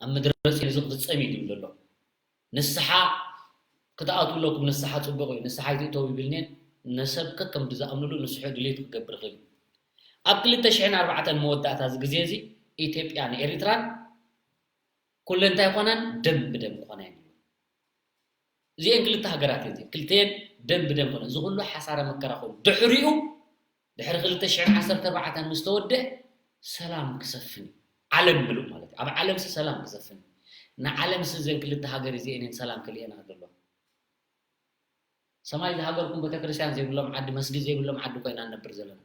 ኣብ ምድረ ጽዮን እዚ ክፍጸም እዩ ዝብል ዘሎ። ንስሓ ክትኣትዉ ኣለኩም፣ ንስሓ ጽቡቕ እዩ፣ ንስሓ ኣይትእተዉ ይብልኒ እየ። ንሰብ ከከም ዝኣምንሉ ንስሑ ድሌት ክገብር ይኽእል እዩ። ኣብ ክልተ ሽሕን ኣርባዕተን መወዳእታ እዚ ግዜ እዚ ኢትዮጵያን ኤሪትራን ኩለን እንታይ ይኾናን? ደም ብደም ይኾና እየን። እዚኤን ክልተ ሃገራት እየን እዚኤን። ክልተኤን ደም ብደም ኮነ። እዚ ኩሉ ሓሳረ መከራ ኮይኑ ድሕሪኡ፣ ድሕሪ ክልተ ሽሕን ዓሰርተ ኣርባዕተን ምስ ተወድአ ሰላም ክሰፍን እዩ። ዓለም ምሉእ ማለት እዩ። ኣብ ዓለምሲ ሰላም ክሰፍን እዩ። ንዓለምሲ እዘን ክልተ ሃገር እዚኤን እየን ሰላም ክልኤና ዘለዋ። ሰማይ ዝሃገርኩም ቤተክርስትያን ዘይብሎም ዓዲ፣ መስጊድ ዘይብሎም ዓዲ ኮይና ንነብር ዘለና።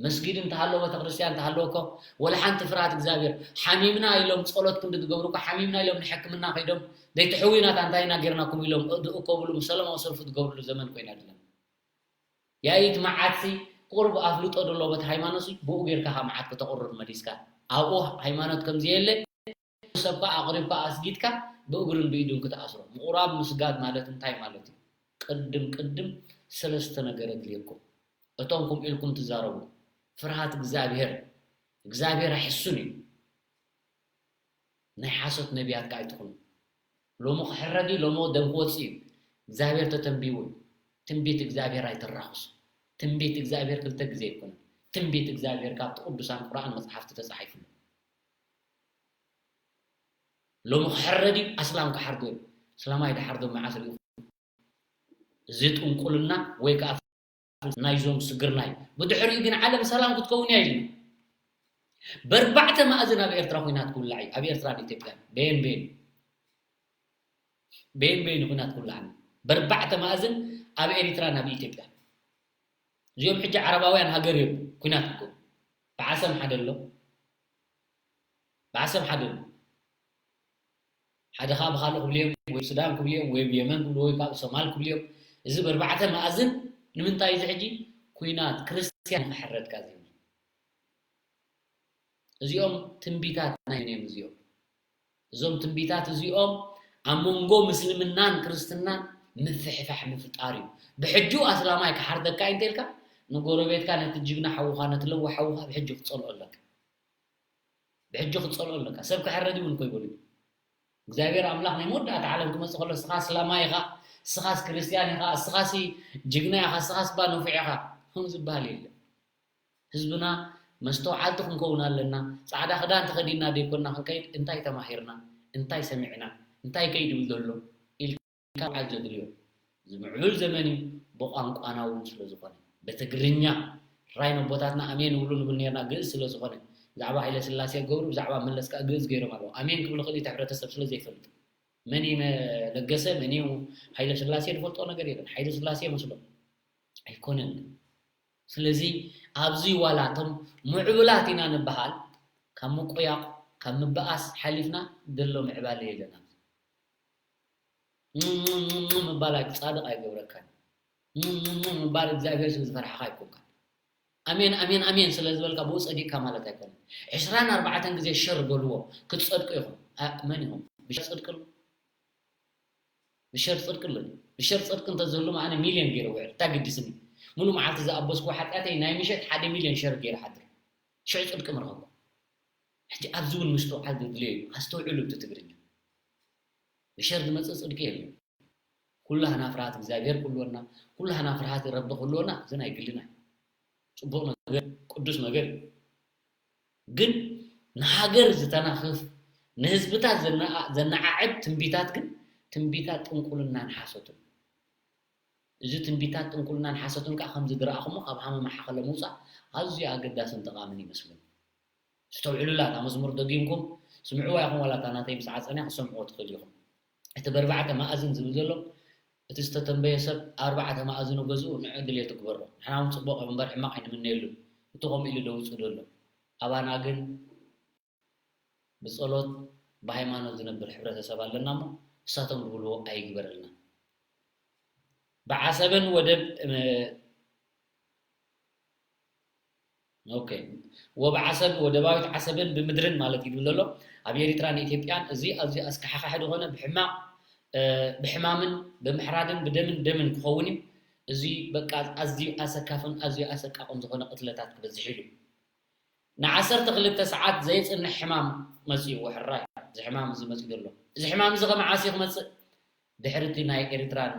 መስጊድ እንተሃለወ፣ ቤተክርስትያን እንተሃለወ እኮ፣ ወላ ሓንቲ ፍርሃት እግዚኣብሔር፣ ሓሚምና ኢሎም ጸሎት ክንዲ ዝገብሩ እኮ፣ ሓሚምና ኢሎም ንሕክምና ከይዶም፣ ዘይትሕውዩና፣ እንታይ ኢና ጌርናኩም ኢሎም፣ እዲ እኮ ብሉ፣ ሰላማዊ ሰልፊ ዝገብርሉ ዘመን ኮይና ዘለና። ያኢት መዓትሲ፣ ቁሩብ ኣፍልጦ ደሎ በቲ ሃይማኖትሲ፣ ብኡ ጌርካ ካብ መዓት ከተቑርር መሊስካ። ኣብኡ ሃይማኖት ከም ዘየለ፣ ሰብ ከኣ ኣቕሪብካ ኣስጊድካ ብእግሩን ብኢዱን ክትኣስሮ። ምቑራብ ምስጋድ ማለት እንታይ ማለት እዩ? ቅድም ቅድም ሰለስተ ነገር ኣድልየኩም። እቶም ከምኡ ኢልኩም ትዛረቡ፣ ፍርሃት እግዚኣብሔር፣ እግዚኣብሔር ኣይሕሱን እዩ። ናይ ሓሶት ነቢያት ከኣ ኣይትኹኑ። ሎሚ ክሕረድ እዩ፣ ሎሚ ደም ክወጽእ እዩ። እግዚኣብሔር ተተንቢዩ እዩ። ትንቢት እግዚኣብሔር ኣይተራኽሱ። ትንቢት እግዚኣብሔር ክልተ ግዜ ኣይኮነን። ትንቢት እግዚኣብሔር ካብቲ ቅዱሳን ቁርኣን መጽሓፍቲ ተጻሒፉ ኣሎ። ሎሚ ክሕረድ እዩ፣ ኣስላም ክሓርዶ እዩ። ኣስላማይ ድሓርዶ መዓስ ርኢኹም? እዚ ጥንቁልና ወይ ከኣ ናይዞም ስግርና እዩ። ብድሕሪኡ ግን ዓለም ሰላም ክትከውን እያ ኢልና። በርባዕተ ማእዝን ኣብ ኤርትራ ኲናት ክውላዕ እዩ። ኣብ ኤርትራን ኢትዮጵያን በየን በየን በየን በየን ኲናት ክውላዕ ኣሎ። በርባዕተ ማእዝን ኣብ ኤሪትራን ኣብ ኢትዮጵያን። እዚኦም ሕጂ ዓረባውያን ሃገር እዮም ኲናት ክገብሩ። ብዓሰብ ሓደ ኣሎ። ብዓሰብ ሓደ ኣሎ። ሓደ ኸኣ ብኻልእ ክብልዮም ወይ ሱዳን ክብልዮም ወይ የመን ክብሉ ወይ ካብ ሶማል ክብልዮም። እዚ በርባዕተ ማእዝን ንምንታይ እዚ ሕጂ ኲናት ክርስትያን ክሕረድካ ዝብል? እዚኦም ትንቢታት ናይ መን እዮም እዚኦም? እዞም ትንቢታት እዚኦም ኣብ መንጎ ምስልምናን ክርስትናን ምፍሕፋሕ ምፍጣር እዩ። ብሕጂ ኣስላማይ ክሓርደካ እዩ እንተልካ ንጎረቤትካ ነቲ ጅግና ሓውኻ ነቲ ለዋህ ሓውኻ ብሕጂ ክትጸልኦ ኣለካ። ብሕጂ ክትጸልኦ ኣለካ። ሰብ ክሕረድ እውን እኮ ይበሉ። እግዚኣብሔር ኣምላኽ ናይ መወዳእታ ዓለም ክመጽእ ከሎ እስኻ ኣስላማይ ኢኻ፣ እስኻስ ክርስትያን ኢኻ፣ እስኻሲ ጅግና ኢኻ፣ እስኻስ ባ ነፉዕ ኢኻ ከም ዝበሃል የለን። ህዝብና መስተውዓልቲ ክንከውን ኣለና። ጻዕዳ ክዳን ተኸዲንና ደይኮንና ክንከይድ እንታይ ተማሂርና፣ እንታይ ሰሚዕና፣ እንታይ ከይድብል ዘሎ ኢልካ ምውዓል ዘድልዮ። እዚ ምዕቡል ዘመን እዩ፣ ብቋንቋና እውን ስለ ዝኾነ። ብትግርኛ ራይ ነቦታትና ኣሜን ይብሉ ንብል ነርና፣ ግእዝ ስለ ዝኾነ። ብዛዕባ ሃይለ ስላሴ ገብሩ፣ ብዛዕባ መለስ ከኣ ግእዝ ገይሮም ኣለዉ። ኣሜን ክብል ክልኢት ሕብረተሰብ ስለ ዘይፈልጥ። መን እዩ መ-፣ ለገሰ፣ መን እዩ ሃይለ ስላሴ ዝፈልጦ ነገር የለን። ሃይለ ስላሴ ይመስሎም። ኣይኮነን። ስለዚ ኣብዚ ዋላ እቶም ምዕቡላት ኢና ንበሃል፣ ካብ ምቁያቕ፣ ካብ ምብኣስ ሓሊፍና ዘሎ ምዕባለ የለን ኣብዚ። ምባል ኣይ-፣ ጻድቕ ኣይገብረካን። ምባል እግዚኣብሔር ስለ ዝፈራሕኻ ኣይኮንካን። ኣሜን፣ ኣሜን፣ ኣሜን ስለ ዝበልካ ብኡ ጸዲቕካ ማለት ኣይኮነን። ዕስራን ኣርባዕተን ግዜ ሸር በልዎ፣ ክትጸድቁ ኢኹም። ኣ-፣ መን ኢኹም? ብሸር ጽድቂ ኣሎ? ብሸር ጽድቂ ኣሎ? ብሸር ጽድቂ እንተዝህሉ ኣነ ሚልዮን ገይረ ውዕል። እንታይ ግድስኒ? ሙሉ መዓልቲ ዝኣበስኩዎ ሓጢኣተይ ናይ ምሸት ሓደ ሚልዮን ሸር ገይረ ሓድር። ሽዑ ጽድቂ ምረኸብኩ። ሕጂ ኣብዚ እውን ምስትውዓል ዘድልዮ እዩ። ኣስተውዕሉ እቲ ትግርኛ። ብሸር ዝመጽእ ጽድቂ የለን። ኩላህና ፍርሃት እግዚኣብሔር ክህልወና፣ ኩላህና ፍርሃት ረቢ ክህልወና፣ እዚ ናይ ግልና እዩ። ጽቡቕ ነገር፣ ቅዱስ ነገር እዩ። ግን ንሃገር ዝተናኽፍ፣ ንህዝብታት ዘነዓ-፣ ዘነዓዕብ ትንቢታት ግን ትንቢታት ጥንቁልናን ሓሶትን። እዚ ትንቢታት ጥንቁልናን ሓሶትን ከኣ ከምዚ ዝረኣኹሞ ካብ ሃመማ ሓኸለ ምውጻእ ኣዝዩ ኣገዳስን ጠቓምን ይመስለኒ። ኣስተውዕሉላ፣ እታ መዝሙር ደጊምኩም ስምዕዋ ኢኹም፣ ዋላ እታ ናተይ ምስ ዓጸንያ ክትሰምዕዎ ትኽእሉ ኢኹም። እቲ በርባዕተ መኣዝን ዝብል ዘሎ፣ እቲ ዝተተንበየ ሰብ ኣርባዕተ መኣዝኑ ገዝኡ ንዑ ድሌቱ ግበሮ። ንሕና እውን ጽቡቕ እምበር ሕማቕ ኣይንምነየሉን። እቲ ከምኡ ኢሉ ደውጽእ ዘሎ። ኣባና ግን ብጸሎት ብሃይማኖት ዝነብር ሕብረተሰብ ኣለና እሞ፣ ንሳቶም ዝብልዎ ኣይግበረልና። ብዓሰብን ወደብ፣ እ፣ ኦኬ። ወብዓሰብ፣ ወደባዊት ዓሰብን ብምድርን ማለት እዩ ዝብል ዘሎ። ኣብ ኤሪትራን ኢትዮጵያን እዚ ኣዝዩ ኣስካሕኻሒ ዝኾነ ብሕማቕ፣ እ፣ ብሕማምን ብምሕራድን ብደምን ደምን ክኸውን እዩ። እዚ በቃ ኣዝዩ ኣሰካፍን ኣዝዩ ኣሰቃቕን ዝኾነ ቅትለታት ክበዝሕ ኢሉ። ንዓሰርተ ክልተ ሰዓት ዘይጽንሕ ሕማም መጺእዎ፣ ሕራይ። እዚ ሕማም እዚ መጺኡ ዘሎ። እዚ ሕማም እዚ ከመዓስ እዩ ክመጽእ? ድሕሪ እቲ ናይ ኤሪትራን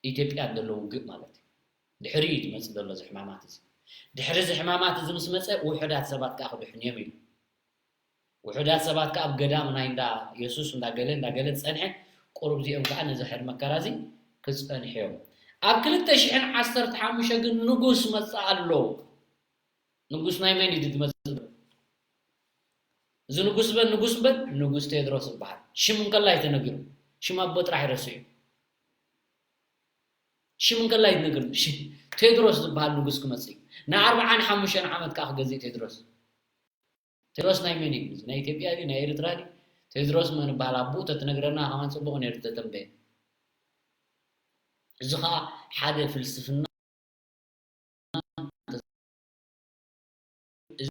ኢትዮጵያን ዘሎ ውግእ ማለት እዩ። ድሕሪኡ እዩ ዝመጽእ ዘሎ እዚ ሕማማት እዚ። ድሕሪ እዚ ሕማማት እዚ ምስ መጸ፣ ውሑዳት ሰባት ከኣ ክድሕኑ እዮም ኢሉ። ውሑዳት ሰባት ከኣ ኣብ ገዳም ናይ እንዳ የሱስ እንዳገለ፣ እንዳገለ ዝጸንሐ፣ ቁሩብ እዚኦም ከኣ ነዚ ሕድ መከራ እዚ ክጸንሑ እዮም። ኣብ ክልተ ሽሕን ዓሰርተ ሓሙሽተ ግን ንጉስ መጽእ ኣሎ። ንጉስ ናይ መን እዩ ዝመጽእ? እዚ ንጉስ በል፣ ንጉስ በል፣ ንጉስ ቴድሮስ ይበሃል። ሽም እንከላ እዩ ተነጊሩ። ሽም ኣቦ ጥራሕ ይረስዑ። ሽም እንከላ እዩ ተነጊሩ። ሽ-፣ ቴድሮስ ዝበሃል ንጉስ ክመጽእ እዩ። ንኣርብዓን ሓሙሽተን ዓመት ከኣ ክገዝእ ቴድሮስ። ቴድሮስ ናይ መን እዩ? ናይ ኢትዮጵያ ድዩ? ናይ ኤርትራ ድዩ? ቴድሮስ መን ይበሃል? ኣቦኡ ተትነግረና ከማን ጽቡቕ ነይሩ ተተንበየ። እዚ ኸኣ ሓደ ፍልስፍና፣ እዚ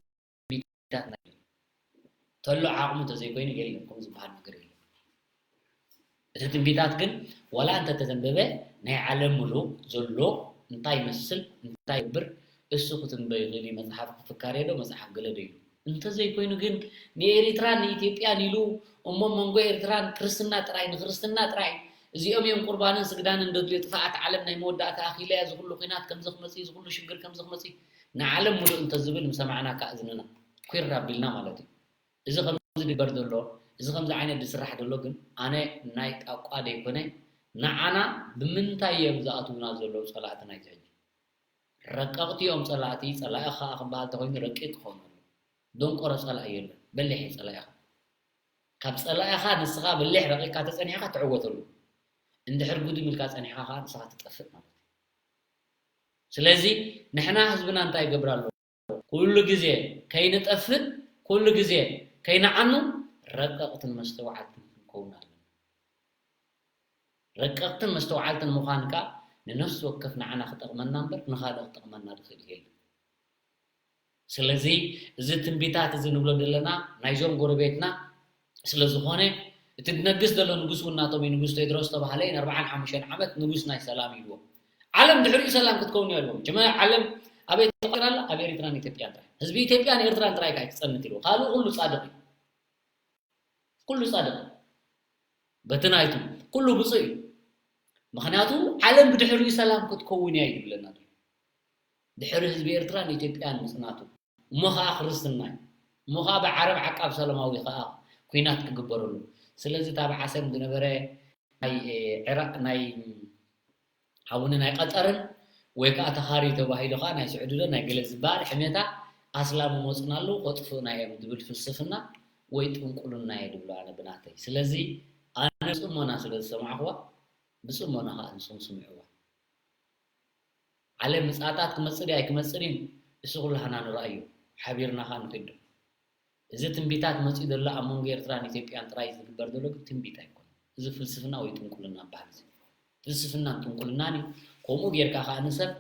ትንቢታት ናይ ተሎ ዓቕሙ እንተዘይኮይኑ የለን፣ ከምኡ ዝበሃል ነገር የለን። እቲ ትንቢታት ግን ዋላ እንተተተንበበ ናይ ዓለም ምሉእ ዘሎ እንታይ ይመስል፣ እንታይ ይገብር፣ እሱ ክትንበዩ ይኽእል እዩ። መጽሓፍ ክፍካሬ ዶ፣ መጽሓፍ ገለ ዶ ኢሉ። እንተዘይኮይኑ ግን ንኤሪትራን ንኢትዮጵያን ኢሉ እሞ መንጎ ኤርትራን ክርስትና ጥራይ ንክርስትና ጥራይ እዚኦም እዮም ቁርባንን ስግዳንን ደድልዮ ጥፍኣት ዓለም ናይ መወዳእታ ኣኺለያ እዚ ኩሉ ኲናት ከምዚ ክመጽእ እዚ ኩሉ ሽግር ከምዚ ክመጽእ ንዓለም ሙሉእ እንተዝብል ምሰማዕናካ እዝንና ኲር ኣቢልና ማለት እዩ። እዚ ከምዚ ድግበር ዘሎ እዚ ከምዚ ዓይነት ዝስራሕ ዘሎ ግን ኣነ ናይ ጣቋ ደይኮነ ንዓና ብምንታይ እዮም ዝኣትዉና ዘለዉ ጸላእትና እዩ ሕጂ። ረቀቕቲ እዮም ጸላእቲ፣ ጸላኢ ኸኣ ክበሃል ተኾይኑ ረቂቕ ክኸውን ኣለዎ። ደንቆሮ ጸላኢ የለን፣ በሊሕ እዩ ጸላኢኻ። ካብ ጸላኢኻ ንስኻ በሊሕ ረቂቕካ ተጸኒሕካ ትዕወተሉ። እንድሕር ጉድም ኢልካ ጸኒሕካ ኸኣ ንስኻ ትጠፍእ ማለት እዩ። ስለዚ ንሕና ህዝብና እንታይ ይገብር ኣሎ? ኩሉ ግዜ ከይንጠፍእ፣ ኩሉ ግዜ ከይንዓኑ ረቀቕትን መስተውዓልትን ክንከውን ኣለና። ረቀቕትን መስተውዓልትን ምዃን ከኣ ንነፍሲ ወከፍ ንዓና ክጠቕመና እምበር ንኻልእ ክጠቕመና ዝኽእል የለን። ስለዚ እዚ ትንቢታት እዚ ንብሎ ዘለና ናይዞም ጎረቤትና ስለ ዝኾነ እቲ ዝነግስ ዘሎ ንጉስ እውን ናቶም እዩ። ንጉስ ቴድሮስ ተባህለ እዩ። ንኣርባዓን ሓሙሽተን ዓመት ንጉስ ናይ ሰላም ኢልዎ። ዓለም ድሕሪኡ ሰላም ክትከውን እያ ኢልዎም። ጀመ ዓለም ኣበይ ተቐይራ ኣላ? ኣብ ኤሪትራን ኢትዮጵያን ጥራይ። ህዝቢ ኢትዮጵያን ኤርትራን ጥራይ ከኣ ክጸንት ኢልዎ። ካልኡ ኩሉ ጻድቕ እዩ። ኩሉ ጻድቕ። በቲ ናይቱ ኩሉ ብፁዕ እዩ። ምኽንያቱ ዓለም ብድሕሪኡ ሰላም ክትከውን እያ እዩ ዝብለና ዘሎ። ድሕሪ ህዝቢ ኤርትራን ኢትዮጵያን ምጽናቱ። እሞ ኸኣ ክርስትና እዩ። እሞ ኸኣ ብዓረብ ዓቃብ ሰላማዊ ኸኣ ኲናት ክግበረሉ። ስለዚ እታ ኣብ ዓሰብ ዝነበረ ናይ፣ ኤ፣ ዕራቕ ናይ ሓውኒ ናይ ቀጠርን ወይ ከኣ ተኻሪ ተባሂሉ ከኣ ናይ ስዑዲ ዶ ናይ ገለ ዝበሃል ሕሜታ ኣስላም ይመጹና ኣለዉ ከጥፍኡና እዮም ዝብል ፍልስፍና ወይ ጥንቁልና እየ ዝብሎ ኣነ ብናተይ። ስለዚ ኣነ ብጽሞና ስለ ዝሰማዕኽዋ ብጽሞና ከኣ ንስኹም ስምዕዋ። ዓለም ምጽኣታት ክመጽእ ድዩ ኣይክመጽእን እዩ እሱ ኩላህና ንርኣዮ። ሓቢርና ከኣ ንኺዶ። እዚ ትንቢታት መጺኡ ዘሎ ኣብ መንጎ ኤርትራን ኢትዮጵያን ጥራይ ዝግበር ዘሎ ግን ትንቢት ኣይኮነን። እዚ ፍልስፍና ወይ ጥንቁልና ይበሃል። እዚ ፍልስፍናን ጥንቁልናን እዩ። ከምኡ ጌርካ ከኣ ንሰብ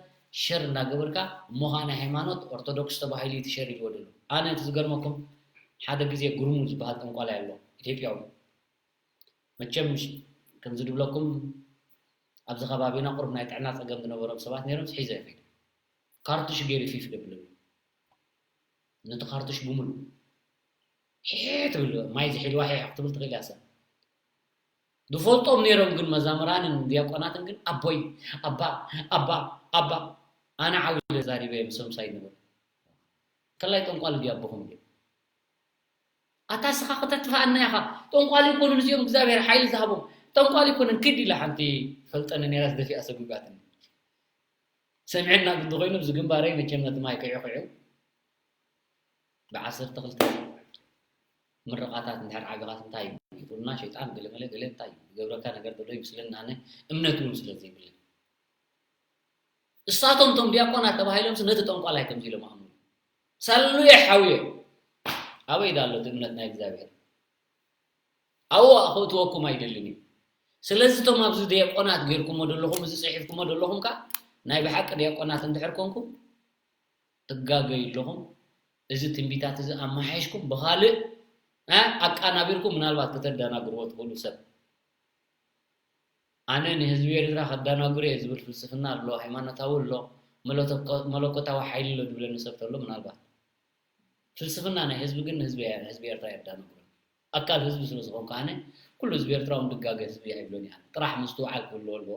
ሸር እንዳገበርካ እሞ ከኣ ናይ ሃይማኖት ኦርቶዶክስ ተባሂሉ እዩ እቲ ሸር ኢልዎ ዘሎ። ኣነ እቲ ዝገርመኩም ሓደ ግዜ ግርሙ ዝበሃል ጠንቋላይ ኣሎ ኢትዮጵያዊ። መቸም ከምዚ ድብለኩም ኣብዚ ከባቢና ቁሩብ ናይ ጥዕና ጸገም ዝነበሮም ሰባት ነይሮም ሒዘ ይኸይድ። ካርቱሽ ገይሩ ፊፍ ደብለሉ። ነቲ ካርቱሽ ብምሉ ሒሕ ትብል ማይ ዝሒልዋ ሒሕ ክትብል ትኽእል እያ ሰብ። ዝፈልጦም ነይሮም ግን መዛምራንን ዲያቆናትን ግን ኣቦይ ኣባ ኣባ ኣባ ኣነ ዓው ኢለ ዛሪበ ምስ ምሳይ ነበሩ። ከላይ ጠንቋሊ ድዩ ኣቦኹም ድዩ? ኣታ እስኻ ከተጥፍኣና ኢኻ። ጠንቋሊ ኣይኮኑን እዚኦም እግዚኣብሔር ሓይሊ ዝሃቦም። ጠንቋሊ ኣይኮኑን ክድ ኢላ ሓንቲ ፈልጠኒ ነይራስ ደፊኣ ሰጉጋትኒ። ሰሚዐና ግዲ ኮይኑ ኣብዚ ግንባረይ መቸም ነቲ ማይ ክዕኽዑ ብዓሰርተ ክልተ ምርቓታት እንድሕር ዓገኻስ እንታይ ይብሉና ሸይጣን ገለመለ ገለ እንታይ ይገብረካ ነገር ዘሎ ይመስለኒ ኣነ እምነት እውን ስለ ዘይብለይ እሳቶም እቶም ዲያቆናት ተባሂሎምስ ነቲ ጠንቋላይ ከምዚ ኢሎም ኣምኑ ሳሉ የሓውየ ኣበይ ዳሎ እቲ እምነት ናይ እግዚኣብሔር ኣብኡ ኣኸእትወኩም ኣይደልን እዩ ስለዚ እቶም ኣብዚ ዲያቆናት ጌርኩሞ ዘለኹም እዚ ፅሒፍኩሞ ዘለኹም ከዓ ናይ ብሓቂ ዲያቆናት እንድሕር ኮንኩም ትጋገዩ ኣለኹም። እዚ ትንቢታት እዚ ኣመሓይሽኩም ብኻልእ ኣቃናቢርኩም ምናልባት ከተደናግርዎ ትኽእሉ ሰብ ኣነ ንህዝቢ ኤርትራ ከዳናግር እየ ዝብል ፍልስፍና ኣሎ፣ ሃይማኖታዊ ኣሎ፣ መለኮታዊ ሓይሊ ኣሎ ዝብለኒ ሰብ ተሎ ምናልባት ፍልስፍና ናይ ህዝቢ ግን ንህዝቢ ህዝቢ ኤርትራ የዳናግሮ ኣካል ህዝቢ ስለ ዝኾንኩ ኣነ ኩሉ ህዝቢ ኤርትራ እውን ድጋገ ህዝቢ ኣይብሎን እየ ጥራሕ ምስትውዓል ክህልዎ ኣለዎ